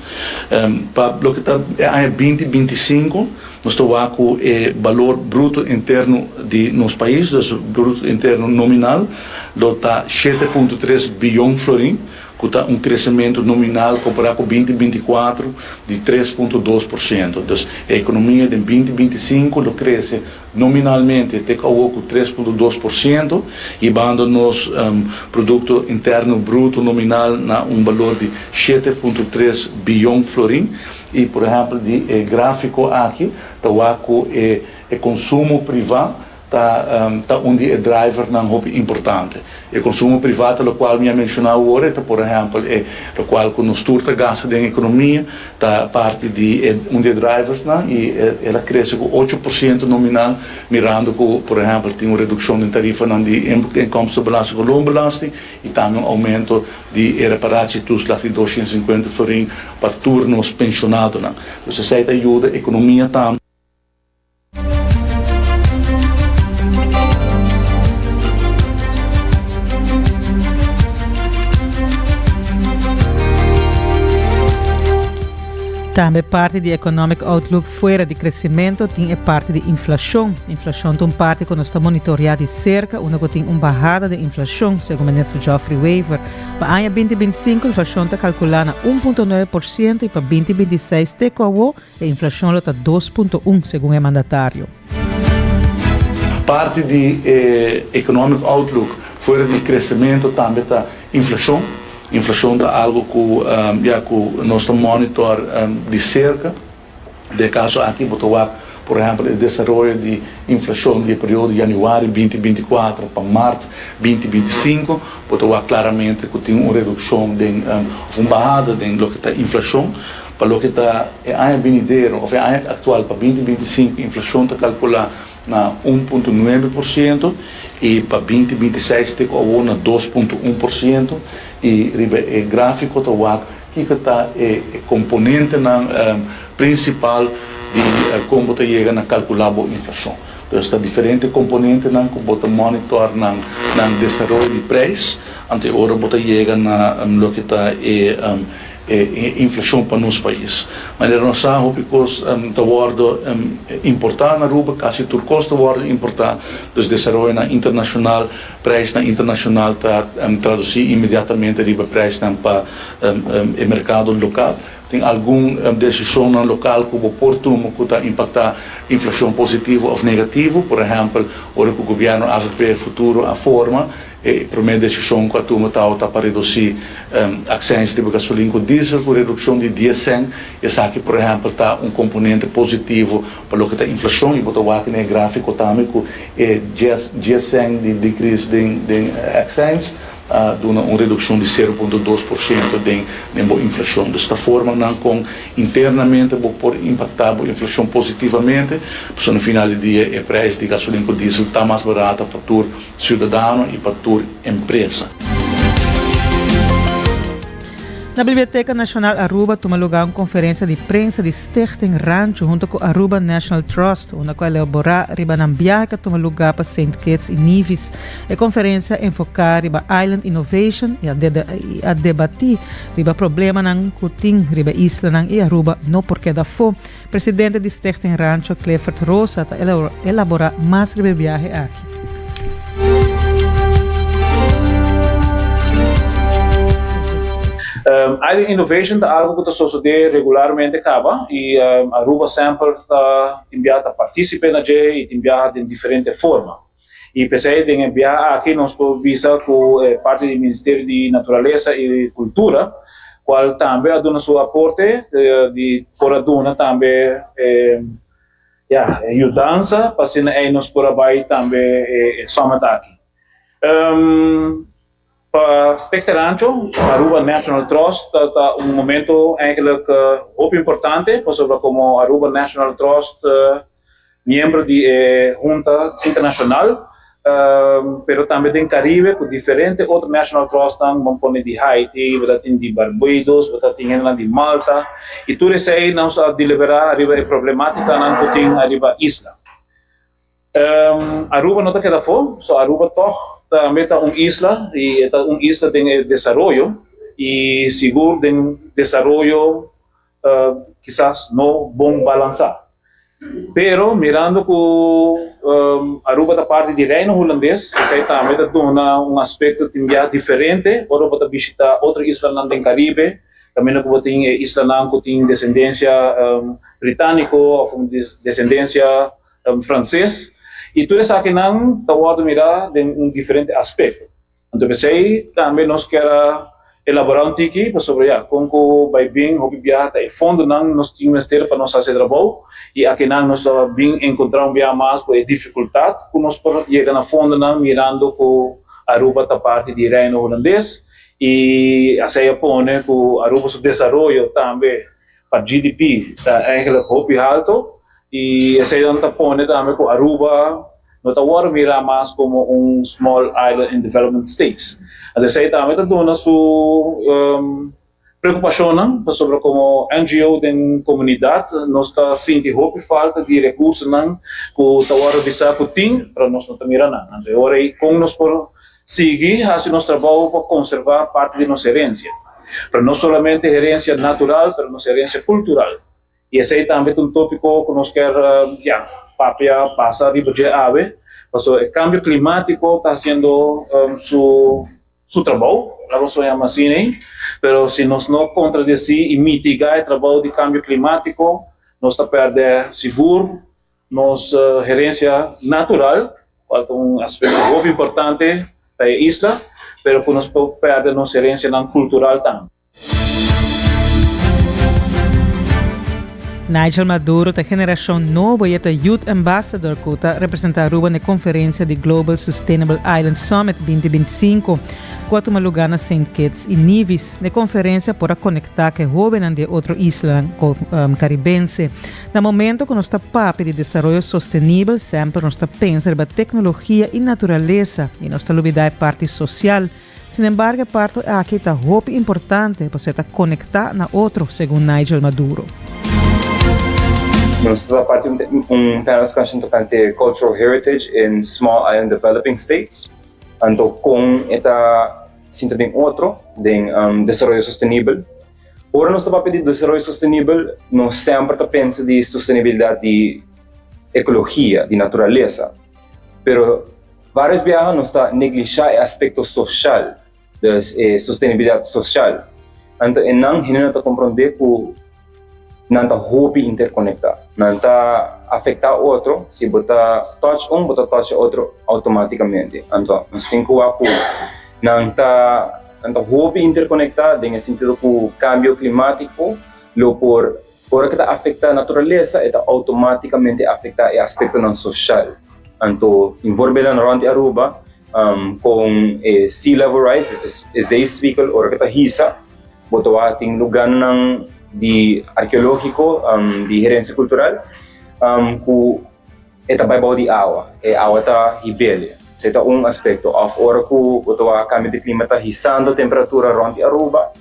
Pa loke ta e aña 2025 nos ta wak ku e balor bruto interno di nos pais, dus bruto interno nominal, lo ta 7.3 biyon florin, ku ta un kresementu nominal kompará ku 2024 di 3.2%. Dus e ekonomia den 2025 lo krese nominalmente te ku awor ku 3.2%, hibando nos produkto interno bruto nominal na un balor di 7.3 biyon florin. I por ehèmpel di e gráfiko aki ta wak ku e konsumo privá. ta ta un di e drivernan hopi importante. E konsumo privá ta lokual mi a menshoná awor, e ta por ehèmpel e lokual ku nos tur ta gasta den ekonomia, ta parti di e un di e driversnan i el a krese ku 8% nominal mirando ku por ehèmpel tin un redukshon den tarifanan di inkomstenbelasting ku loonbelasting i tambe un oumento di e reparatietoeslag di 250 florin pa tur nos penshonadonan. Dus esei ta yuda ekonomia tambe. Tambe parti di Economic Outlook fuera di crecimento tin e parti di inflacion. Inflacion ta un parti cu nos ta monitorea di cerca, unda cu tin un bahada den inflacion, segun Minister Geoffrey Wever. Pa aña 2025 inflacion ta calcula na 1.9% y pa 2026 te cu awo E inflashon lo ta 2.1, segun e mandatario. Parti di e economic outlook fuera di crecemento tambe ta inflacion. Inflacion ta algo cu ya cu nos ta monitor di cerca. Den e caso aki bo ta wak por ehempel e desaroyo di inflacion di e periodo januari 2024 pa mart 2025. Bo ta wak claramente cu tin un reduccion den of un bahada den loke ta inflacion. Pa loke ta e aña binidero òf e aña aktual pa 2025 inflashon ta kalkulá na 1.9% i pa 2026 te ku awor na 2.1% i riba e gráfiko ta wak kiko ta e komponentenan prinsipal di kon bo ta yega na kalkulá bo inflashon. Dus ta diferente komponentenan ku bo ta monitor nan nan desaroyo di preis anto e ora bo ta yega na loke ta e e inflacion pa nos pais. Manera nos sa hopi cos ta wordo importa na Aruba, casi tur cos ta wordo importa, dus desaroyonan internacional, prijsnan internacional ta traduci inmediatamente riba prijsnan pa e mercado local. Tin algun decisionnan local cu bo por tuma cu ta impacta inflacion positivo of negativo, por ehempel ora cu gobierno avp Futuro a forma, E promé desishon ku a tuma tabata pa redusí aksèns riba gasolin ku diesel ku redukshon di dies sèn. Esaki por ehèmpel ta un komponente positivo pa loke ta inflashon i bo ta wak den e gráfiko tambe ku e dies sèn di dekris den aksèns a duna un redukshon di 0.2% den bo inflashon. Dus ta formanan kon internamente bo por impaktá bo inflashon positivamente pasobra na final di dia e preis di gasolin ku diesel ta mas barata pa tur Ciudadano y pa tur empresa. Na Biblioteca Nacional Aruba tuma lugar un conferencia di prensa di Stichting Rancho hunto cu Aruba National Trust, unda cu a elabora riba nan biahe cu a tuma lugar pa Saint Kitts y Nevis. E conferencia a enfoca riba Island Innovation y a debati riba problemanan cu tin riba e islanan y Aruba no por keda afo. Presidente di Stichting Rancho Clifford Rosa ta elabora mas riba e biahe aki. Island Innovation ta algo ku ta sosodé regularmente kaba i Aruba semper ta tin biaha ta partisipe na dje i tin biaha den diferente forma. I p'esei den e biaha aki nos por bisa ku e parti di Ministerio di Naturalesa i Kultura, kual tambe a duna su aporte di por a duna tambe e ya e yudansa pa asina ei nos por a bai tambe e summit aki. Pa Stichting Rancho, Aruba National Trust ta ta un momento eigenlijk hopi importante pasobra como Aruba National Trust miembro di e Hunta Internacional pero tambe den Caribe cu diferente otro National Trustnan, bo pone di Haiti, bo ta tin di Barbados, bo ta tin hendenan di Malta y tur esey nos a delibera ariba e problematicanan cu tin ariba isla. Aruba no ta keda afó, so Aruba tòg tambe ta un isla i e ta un isla den e desaroyo i sigur den desaroyo kisas no bon balansá. Pero mirando ku Aruba ta parti di Reino Hulandes esei tambe ta duna un aspekto tin bia diferente ora bo ta bishita otro islanan den Karibe kaminda ku bo tin e islanan ku tin desendensia britániko òf un desendensia Franses, i tur esakinan ta wòrdu mirá den un diferente aspekto. Anto p'esei tambe nos kier a Elaborá un tiki pasobra ya kon ku bai bin hopi biaha ta e fondonan nos tin mester pa nos hasi e trabou i akinan nos ta bin enkontrá un biaha mas ku e difikultat ku nos por yega na fondonan mirando ku Aruba ta parti di Reino Hulandes i asei a pone ku Aruba su desaroyo tambe pa GDP ta eigenlijk hopi halto i eseinan ta pone tambe ku Aruba no ta wòrdu mirá mas komo un small island in development states. Anto esei tambe ta duna su preokupashonnan pasobra komo NGO den komunidat nos ta sinti hopi falta di rekursonan ku ta wòrdu bisá ku tin pero nos no ta mira nan. Anto e ora ei kon nos por sigui hasi nos trabou pa konservá parti di nos herensia? Pero no solamente herensia natural pero nos herensia kultural. I esei tambe ta un tópiko ku nos kier, ya, papia pasa riba dje awe, pasobra e kambio klimátiko ta hasiendo su su trabou, laga nos yama asina ei, pero si nos no kontradesí i mitigá e trabou di kambio klimátiko, nos ta pèrdè sigur nos herensia natural, kual ta un aspekto hopi importante pa e isla, pero ku nos por pèrdè nos herensianan kultural tambe. Nigel Maduro ta generashon nobo i e ta Youth Ambassador ku ta representá Aruba na e konferensia di Global Sustainable Island Summit 2025 ku a tuma lugá na Saint Kitts i Nevis. Na e konferensia por a konektá ku e hóbennan di e otro islanan karibense. Na momento ku nos ta papia di desaroyo sostenibel semper nos ta pensa riba teknologia i naturalesa i nos ta lubidá e parti sosial. Sinembargo e parto aki ta hopi importante pasobra e ta konektá na otro, segun Nigel Maduro. Nos ta parti un panel discussion tocante cultural heritage in small island developing states, anto con e ta sinta den otro den desaroyo sostenibel. Ora nos ta papia di desaroyo sostenibel nos semper ta pensa di sostenibilidad di ecologia, di naturalesa, pero Varios biaha nos ta neglishá e aspekto soshal, dus e sostenibilidat soshal. Anto e nan hende no ta komprondé ku nan ta hopi interkonektá. Nan ta afektá otro, si bo ta touch un, bo ta touch e otro outomátikamente. Anto nos tin ku wak ku nan ta nan ta hopi interkonektá den e sentido ku kambio klimátiko lo por Ora ku ta afektá naturalesa e ta outomátikamente afektá e aspektonan soshal. Anto tin voorbeelden rònt di Aruba kon e sea level rise, dus e zeespiegel ora ku ta hisa bo ta wak tin lugánan di arkeológiko di herensia kultural ku e ta bai bou di awa, e awa ta hibele. Esei ta un aspekto. Òf ora ku bo ta wak kambio di klima ta hisando temperatura rònt di Aruba.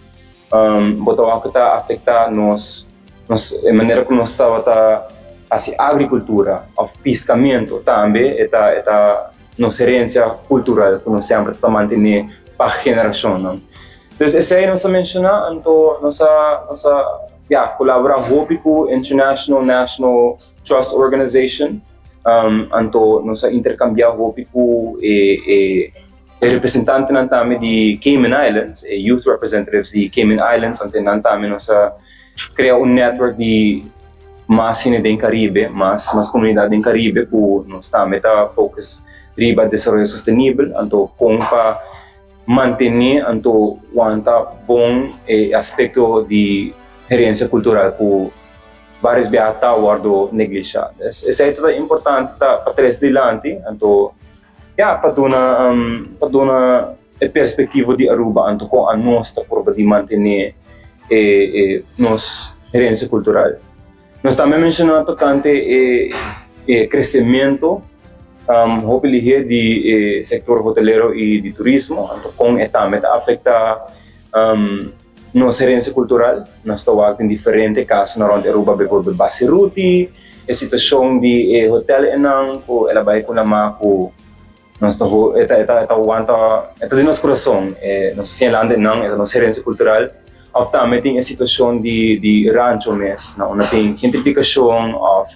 Bo ta wak ku ta afektá nos, nos e manera ku nos tabata hasi agrikultura òf piskamentu tambe e ta e ta nos herensia kultural ku nos semper ta mantené pa generashonnan. Dus esei nos a menshoná anto nos a nos a ya kolaborá hopi ku International National Trust Organization anto nos a interkambiá hopi ku e e. E representantenan tambe di Cayman Islands, e youth representatives di Cayman Islands, anto nan tambe nos a crea un network di mas hende den Caribe, mas mas comunidad den Caribe cu nos tambe ta focus riba desaroyo sostenibel, anto con pa mantene anto wanta bon e aspecto di herencia cultural cu varios biaha ta wordo neglisha. Esey ta importante ta pa trece dilanti, anto. Ya, pa duna pa duna e perspectiva di Aruba anto con anos ta purba di mantene e e nos herencia cultural. Nos tambe a menciona tocante e e crecemento hopi lihe di e sector hotelero y di turismo anto con e tambe ta afecta nos herencia cultural. Nos ta wak den diferente casonan rond Aruba, bijvoorbeeld Basiruti, E situacion di e hotel enan cu el a bay cu Namá cu nos ta e ta e ta e ta wanta e ta den nos curason e nos ta señalando enan e ta nos herencia cultural of tambe tin e situacion di di rancho mes na unda tin gentrificacion of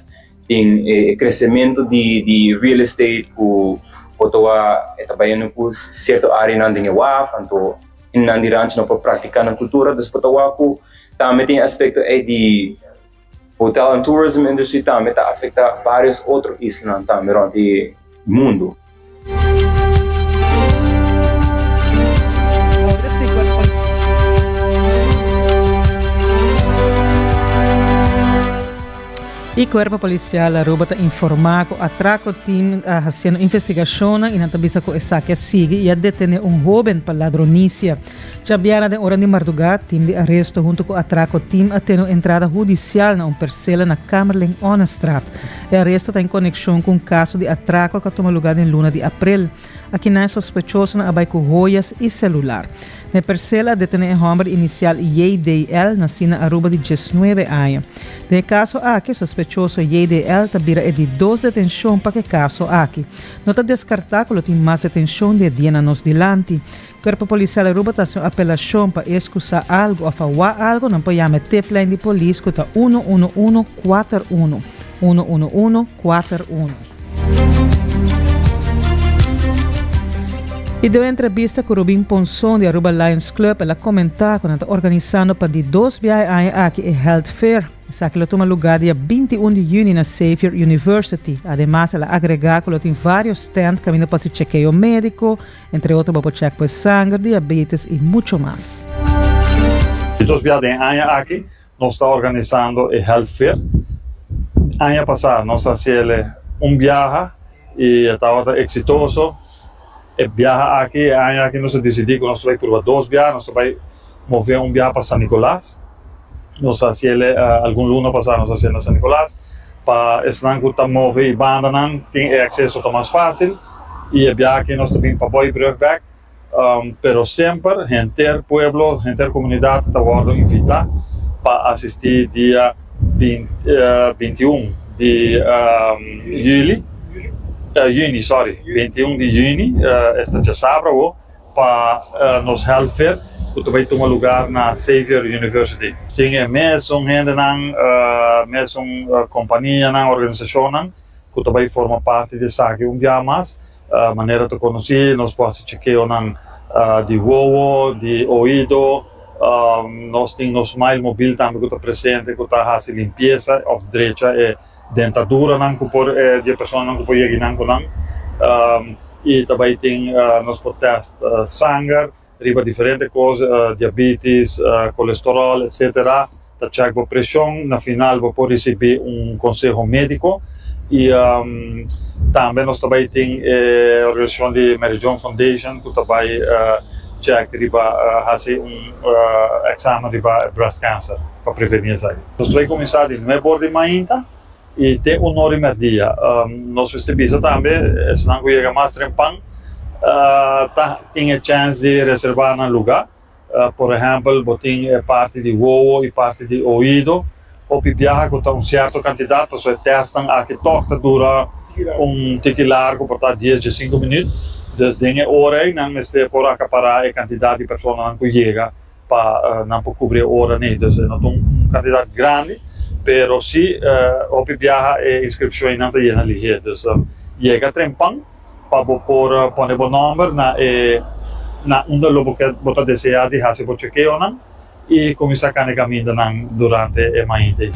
tin e crecemento di di real estate cu bo ta wak e ta bayendo cu cierto areanan den e waf anto hendenan di rancho no por practica nan cultura dus bo ta wak cu tambe tin e aspecto ey di Hotel and tourism industry tambe ta afecta varios otro islanan tambe rond di mundo. E Cuerpo Policial Aruba ta informa cu Atraco Team a haciendo investigacionnan y nan ta bisa cu esaki a sigui y a detene un hoben pa ladronicia. Djabièrnè den ora di mardugá, Team di Aresto hunto cu Atraco Team a tene un entrada hudicial na un percela na Kamerlingh Onnestraat. E aresto ta en coneccion cu un caso di atraco cu a tuma lugar den luna di april. Akinan e sospechosonan a bai ku hoyas i selular. Na e persela a detené e hòmber inisial JDL, nasí na Aruba di diesnuebe aña. Den e kaso aki, e sospechoso JDL ta bira e di dos detenshon pa ku e kaso aki. No ta deskartá ku lo tin mas detenshon di e dianan nos dilanti. Kuerpo Polisial Aruba ta hasi un apelashon pa es ku sa algu òf a wak algu, nan por yama e tiplijn di polis ku ta 11141, 11141. Y den un entrevista cu Rubin Ponson di Aruba Lions Club el a comenta cu nan ta organisando pa di dos biaha e aña aki e Health Fair. Esaki lo tuma lugar dia 21 di juni na Xavier University. Ademas el a agrega cu lo tin varios stand caminda pa haci chekeo medico, entre otro bo por check por e sanger, diabetes y mucho mas. Di dos biaha den e aña aki Nos ta organisando e Health Fair. Aña pasá nos a hasiel un biaha i e tabata eksitoso. E biaha aki, e aña aki nos a disidí ku nos ta bai purba dos biaha. Nos ta bai move un biaha pa San Nicolas. Nos a hasiel algun luna pasá nos a hasiel na San Nicolas pa esnan ku ta move i bandanan tin e akseso ta mas fásil. I e biaha aki nos ta bin pa Boibrug bèk. Pero semper henter pueblo, henter comunidad ta wordo invita pa asisti dia 21 di juli, juni sorry, 21 di juni, esta djasabra awo, pa nos health fair cu ta bay tuma lugar na Xavier University. Tin e mesun hendenan, mesun companianan, organisacionnan cu ta bay forma parti di esaki un biaha mas. Manera ta konosí, nos por hasi chekeonan di wowo, di oido. Nos tin nos Smile Mobil tambe ku ta presente ku ta hasi limpiesa òf drecha e dentaduranan ku por di e personanan ku por yega einan ku nan. I ta bai tin nos por tèst sanger riba diferente kos, diabetes, kolesteròl, etsetera. Ta chèk bo preshon, na final bo por risibí un konseho médiko. I tambe nos ta bai tin e organisashon di Mary Joan Foundation ku ta bai chèk riba hasi un èksamen riba breast cancer pa prevení esaki. Nos ta bai kuminsá di nuebe or di mainta i te un or i mèrdia. Nos mester bisa tambe esnan ku yega mas trempan ta tin e chèns di reservá nan lugá. Por ehèmpel, bo tin e parti di wowo i parti di oido. Hopi biaha ku ta un sierto kantidat, pasobra e tèstnan aki tòg ta dura un tiki largu, por ta dies, diesinku minüt. Dus den e ora ei nan mester por akapará e kantidat di personanan ku yega pa nan por kubri e ora nei. Dus e no ta un kantidat grandi, pero sí hopi biaha e inskripshonnan ta yena lihé. Dus yega trempan. Pa bo por pone bo nòmber na e na unda lo bo ke bo ta deseá di hasi bo chekeonan i kuminsá kane kamindanan durante e mainta ei.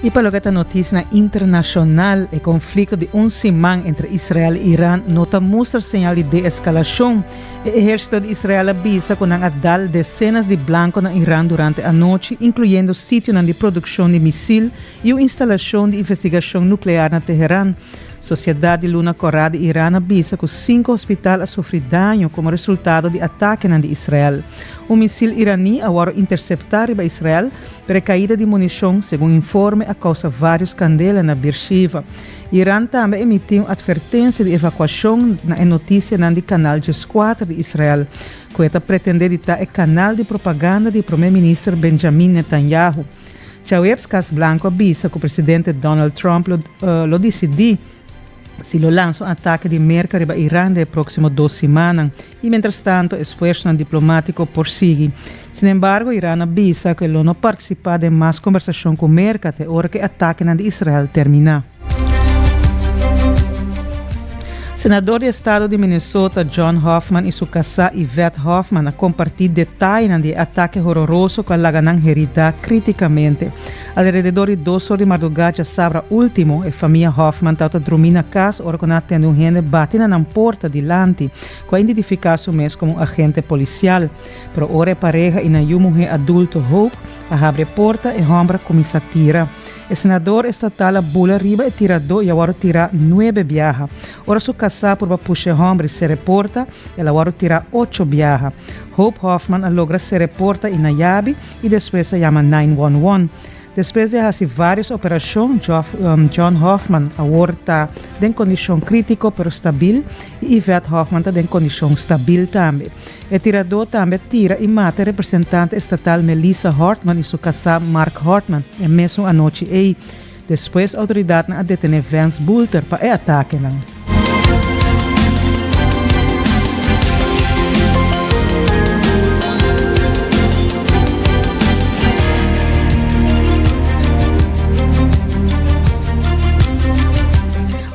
I pa loke ta notisianan internashonal, e konflikto di un siman entre Israel i Iran no ta mustra señal di deeskalashon. E ehérsito di Israel a bisa ku nan a dal desenas di blanko na Iran durante anochi, inkluyendo sitionan di produkshon di misil i un instalashon di investigashon nuklear na Teheran. Sosiedat di Luna Kòrá di Iran a bisa ku sinku hospital a sufri daño komo resultado di atakenan di Israel. Un misil iraní a wòrdu interseptá riba Israel, Pero e kaida di munishon, segun informe, a kousa vários kandela na Beersheva. Iran tambe a emití un atvertensia di evakuashon na e notisianan di Kanal 14 di Israel, ku e ta pretendé di ta e kanal di propaganda di promé minister Benjamin Netanyahu. Djaweps Kas Blanku a bisa ku presidente Donald Trump lo lo disidí si lo lansa un atake di Merka riba Iran den e próksimo dos simannan i mientrastanto esfuersonan diplomátiko por sigui. Sinembargo, Iran a bisa ku e lo no partisipá den mas kombersashon ku Merka te ora ku e atakenan di Israel terminá. Senador di estado di Minnesota John Hoffman i su kasá Yvette Hoffman a kompartí detayenan di e atake hororoso ku a laga nan heridá krítikamente. Alrededor di dos or di mardugá djasabra último, e famia Hoffman tabata drumí na kas ora ku nan a tende un hende bati na nan porta dilanti ku a identifiká su mes komo un agente polisial. Pero ora e pareha i nan yu muhé adulto Hope a habri e porta, e hòmber a kuminsá tira. E senador estatal a bula riba e tiradó i a wòrdu tirá nuebe biaha. Ora su kasá purba pusha e hòmber i sera e porta, el a wòrdu tirá ocho biaha. Hope Hoffman a logra sera e porta i na yabi i despues a yama 911. Despues di a hasi vários operashon, John Hoffman awor ta den kondishon krítiko pero stabil i Yvette Hoffman ta den kondishon stabil tambe. E tiradó tambe a tira i mata e representante estatal Melissa Hortman i su kasá Mark Hortman e mesun anochi ei. Despues outoridatnan a detené Vance Boelter pa e atakenan.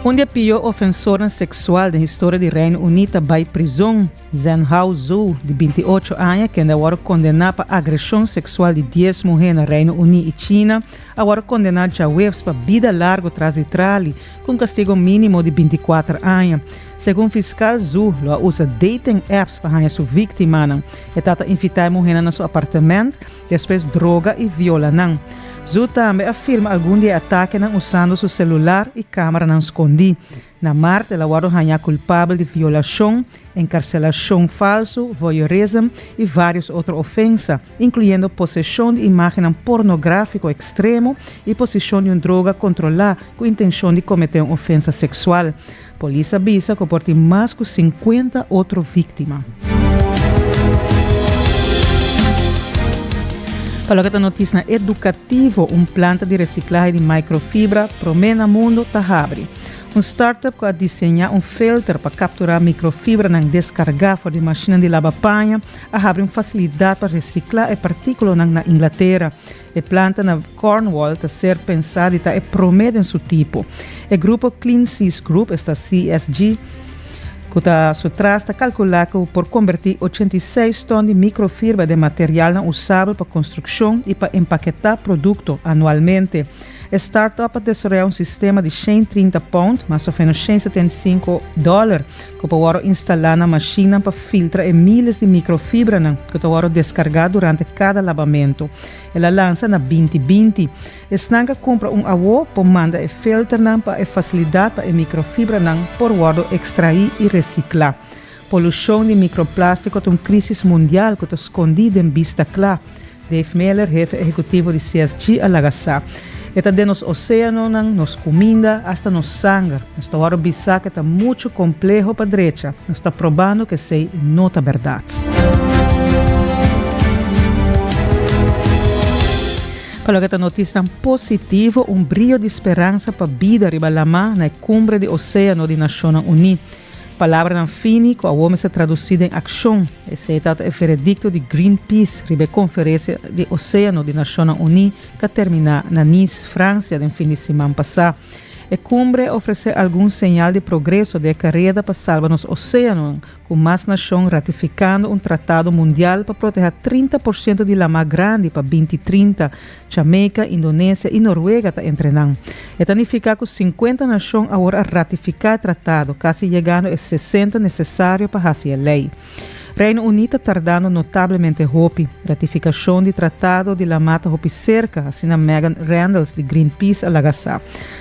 Un di e pió ofensornan seksual den historia di Reino Uní ta bai prizon. Zhenhao Zhou, di 28 aña, kende a wòrdu kondená pa agreshon seksual di dies muhé na Reino Uní i China, a wòrdu kondená djaweps pa bida largu tras di trali, ku un kastigo mínimo di 24 aña. Segun fiskal, Zhou lo a usa dating apps pa haña su víktimanan. E tata invitá e muhénan na su apartement, despues droga i viola nan. Zhou tambe a filma algun di e atakenan usando su selular i kámaranan skondí. Na mart el a wòrdu hañá kulpabel di violashon, enkarselashon falsu, voyeurism i vários otro ofensa, inkluyendo poseshon di imágennan pornográfiko ekstremo i posishon di un droga kontrolá ku intenshon di kometé un ofensa seksual. Polis a bisa ku por tin mas ku sinkuenta otro víktima. Pa loke ta notisnan edukativo, un planta di resiklahe di microfibra promé na mundu ta habri. Un startup ku a diseñá un filter pa kapturá mikrofibranan deskargá for di mashinnan di laba paña a habri un fasilidat pa resiklá e partíkulonan na Inglatera. E planta na Cornwall ta ser pensá di ta e promé den su tipo. E grupo Clean Seas Group, esta CSG, ku ta su tras ta kalkulá ku por kombertí 86 tòn di mikrofibra den materialnan usabel pa konstrukshon i pa empaketá produkto anualmente. E startup a desaroyá un sistema di 130 pound, mas o menos 175 dòler, ku por wòrdu instalá na mashinnan pa filtra e miles di mikrofibranan ku ta wòrdu deskargá durante kada labamentu. El a lansa na 2020. Esnan ku a kumpra un awo por manda e filternan pa e fasilidat pa e mikrofibranan por wòrdu ekstraí i resiklá. Polushon di mikroplástiko ta un krísis mundial ku ta skondí den bista kla, Dave Miller, hefe ehekutivo di CSG, a laga sa. E ta den nos oséanonan, nos kuminda, asta nos sanger. Nos ta wòrdu bisá ku e ta muchu kompleho pa drecha. Nos ta probando ku esei no ta bèrdat. Pa loke ta notisnan positivo, un brio di speransa pa bida riba lamá na e Kumbre di Oséano di Nashonnan Uní. Palabranan fini ku awor mester tradusí den akshon. Esei tabata e veredikto di Greenpeace riba e konferensia di Oséano di Nashonnan Uní ku a terminá na Nice, Fransia den fin di siman pasá. E kumbre a ofresé algun señal di progreso den e kareda pa salba nos oséanonan, ku mas nashon ratifikando un tratado mundial pa protehá 30 por siento di lamá grandi pa 2030, Jamaica, Indonesia i Noruega ta entre nan. E ta nifiká ku 50 nashon awor a ratifiká e tratado, kasi yegando e 60 nesesario pa hasi e lei. Reino Uní ta tardando notablemente hopi. Ratifikashon di tratado di lamá ta hopi serka, asina Megan Randles di Greenpeace a laga sa.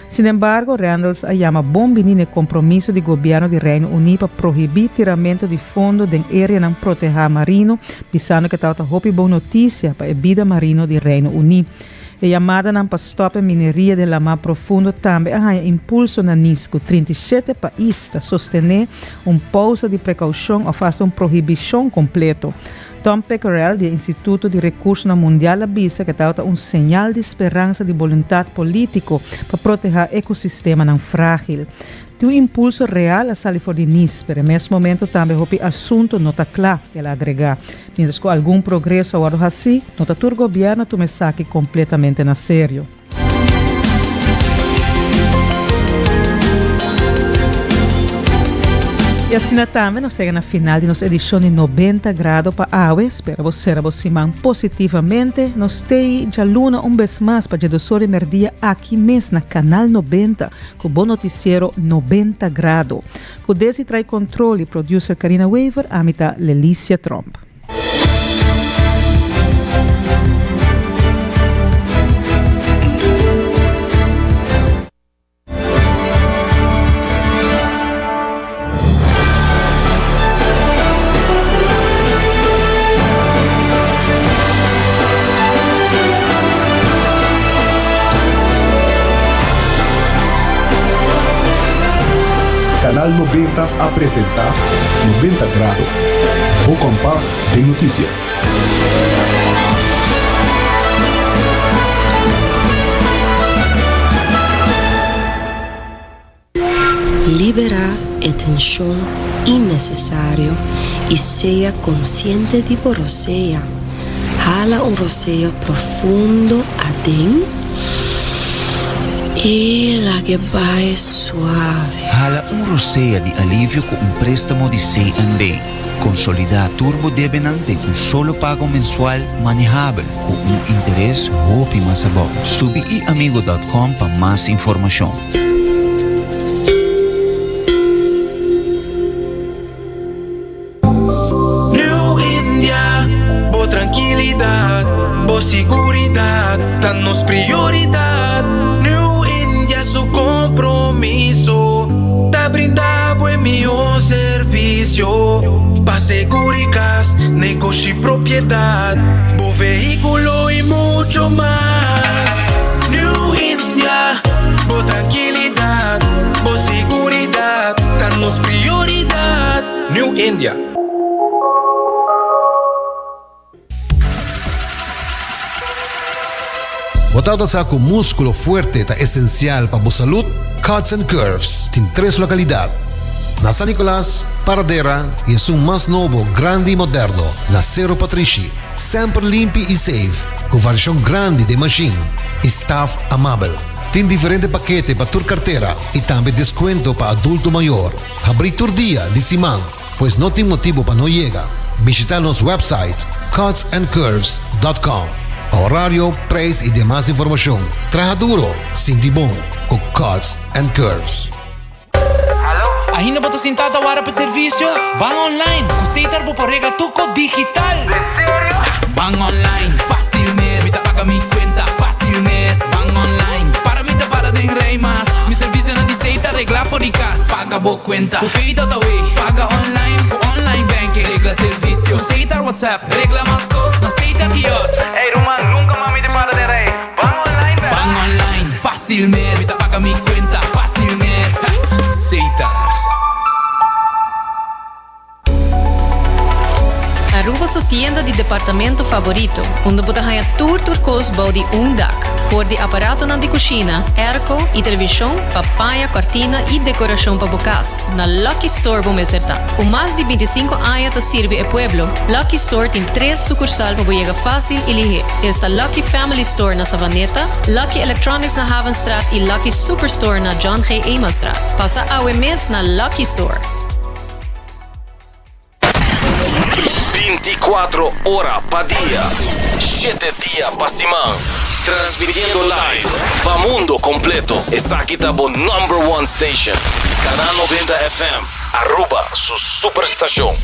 Sinembargo, Randles a yama bon bini n'e kompromiso di gobièrnu di Reino Uní pa prohibí tiramentu di fondo den areanan protehá marino, bisando ku e tabata hopi bon notisia pa e bida marino di Reino Uní. E yamadanan pa stòp e mineria den lamá profundo tambe a haña impulso na Nice, ku 37 pais ta sostené un pousa di prekoushon òf asta un prohibishon kompleto. Tom Pickerel di e Instituto di Rekursonan Mundial a bisa ku e tabata un señal di speransa di boluntat polítiko pa protehá ekosistemanan frágil. Tin un impulso real a sali for di Nice, pero e mes momento tambe hopi asunto no ta kla, el a agregá. Mientras ku algun progreso a wòrdu hasí, no ta tur gobièrnu a tuma esaki kompletamente na serio. Y asina tambe nos yega na final di nos edicion di 90 Grado pa awe. Spera bo sera bo siman positivamente. Nos t'ey djaluna un bes mas pa djedosor di merdia aki mes na Canal 90 cu bo noticiero 90 Grado. Cu Desi trae control y producer Carina Wever, ami ta Lelicia Tromp. Canal 90 a presenta 90 Grado, bo kompas den notisia. Liberá e tenshon innesesario i sea konsiente di bo rosea. Hala un rosea profundo aden i lag'e bai suave. Hala un rosea di alivio ku un préstamo di CNB. Konsolidá tur bo debenan den un solo pago mensual manehabel ku un interes hopi mas abou. Subi iamigo dot com pa mas informashon. New India, bo trankilidat, bo siguridat ta nos prioridat. New India su kompromiso ta brinda bo e mihó servisio pa seguri kas, negoshi, propiedat, bo vehíkulo i mucho mas. New India, bo trankilidat, bo siguridat ta nos prioridat. New India. Bo tabata sa ku múskulo fuerte ta esensial pa bo salud? Cuts and Curves tin tres lokalidat, na San Nicolas, Paradera i esun mas nobo, grandi i moderno na Sero Patrishi. Semper limpi i safe, ku variashon grandi den mashin i staf amabel. Tin diferente pakete pa tur kartera i tambe deskuento pa adulto mayor. Habrí tur dia di siman, pues no tin motibu pa no yega. Bishita nos website cutsandcurves.com pa horario, prijs y demas informacion. Traha duro, sinti bon cu Cuts and Curves. Ainda bo ta sintá ta wara pa servisio? Ban online! Ku Setar bo por regla tur kos digital! Den serio? Ban online, fácil mes! Mi ta paga mi kuenta fácil mes! Ban online, para mi ta para den rei mas! Mi servisionan di Setar regla for di kas! Paga bo kuenta ku Pay.awe! Paga online ku online banking! Regla servisio ku Setar WhatsApp! Regla mas kos na Setar Kiosk! Ey ruman, nunka mas mi ta para den rei! Ban online bèk! Ban online, fácil mes! Mi ta paga mi kuenta fácil mes! Setar. Aruba su tienda di departamento favorito, unda bo ta haña tur tur kos bou di un dak. For di aparatonan di kushina, airco i televishon pa paña, kòrtina i dekorashon pa bo kas, na Lucky Store bo mester ta. Ku mas di bintisinko aña ta sirbi e pueblo, Lucky Store tin tres sukursal pa bo yega fásil i lihé. Esta Lucky Family Store na Savaneta, Lucky Electronics na Havenstraat i Lucky Superstore na John G. Emastraat. Pasa awe mes na Lucky Store! 24 ora pa dia, shete dia pa siman. Transmitiendo live pa mundo completo. Esaki ta bo number one station. Canal 90 FM, Aruba su superstacion.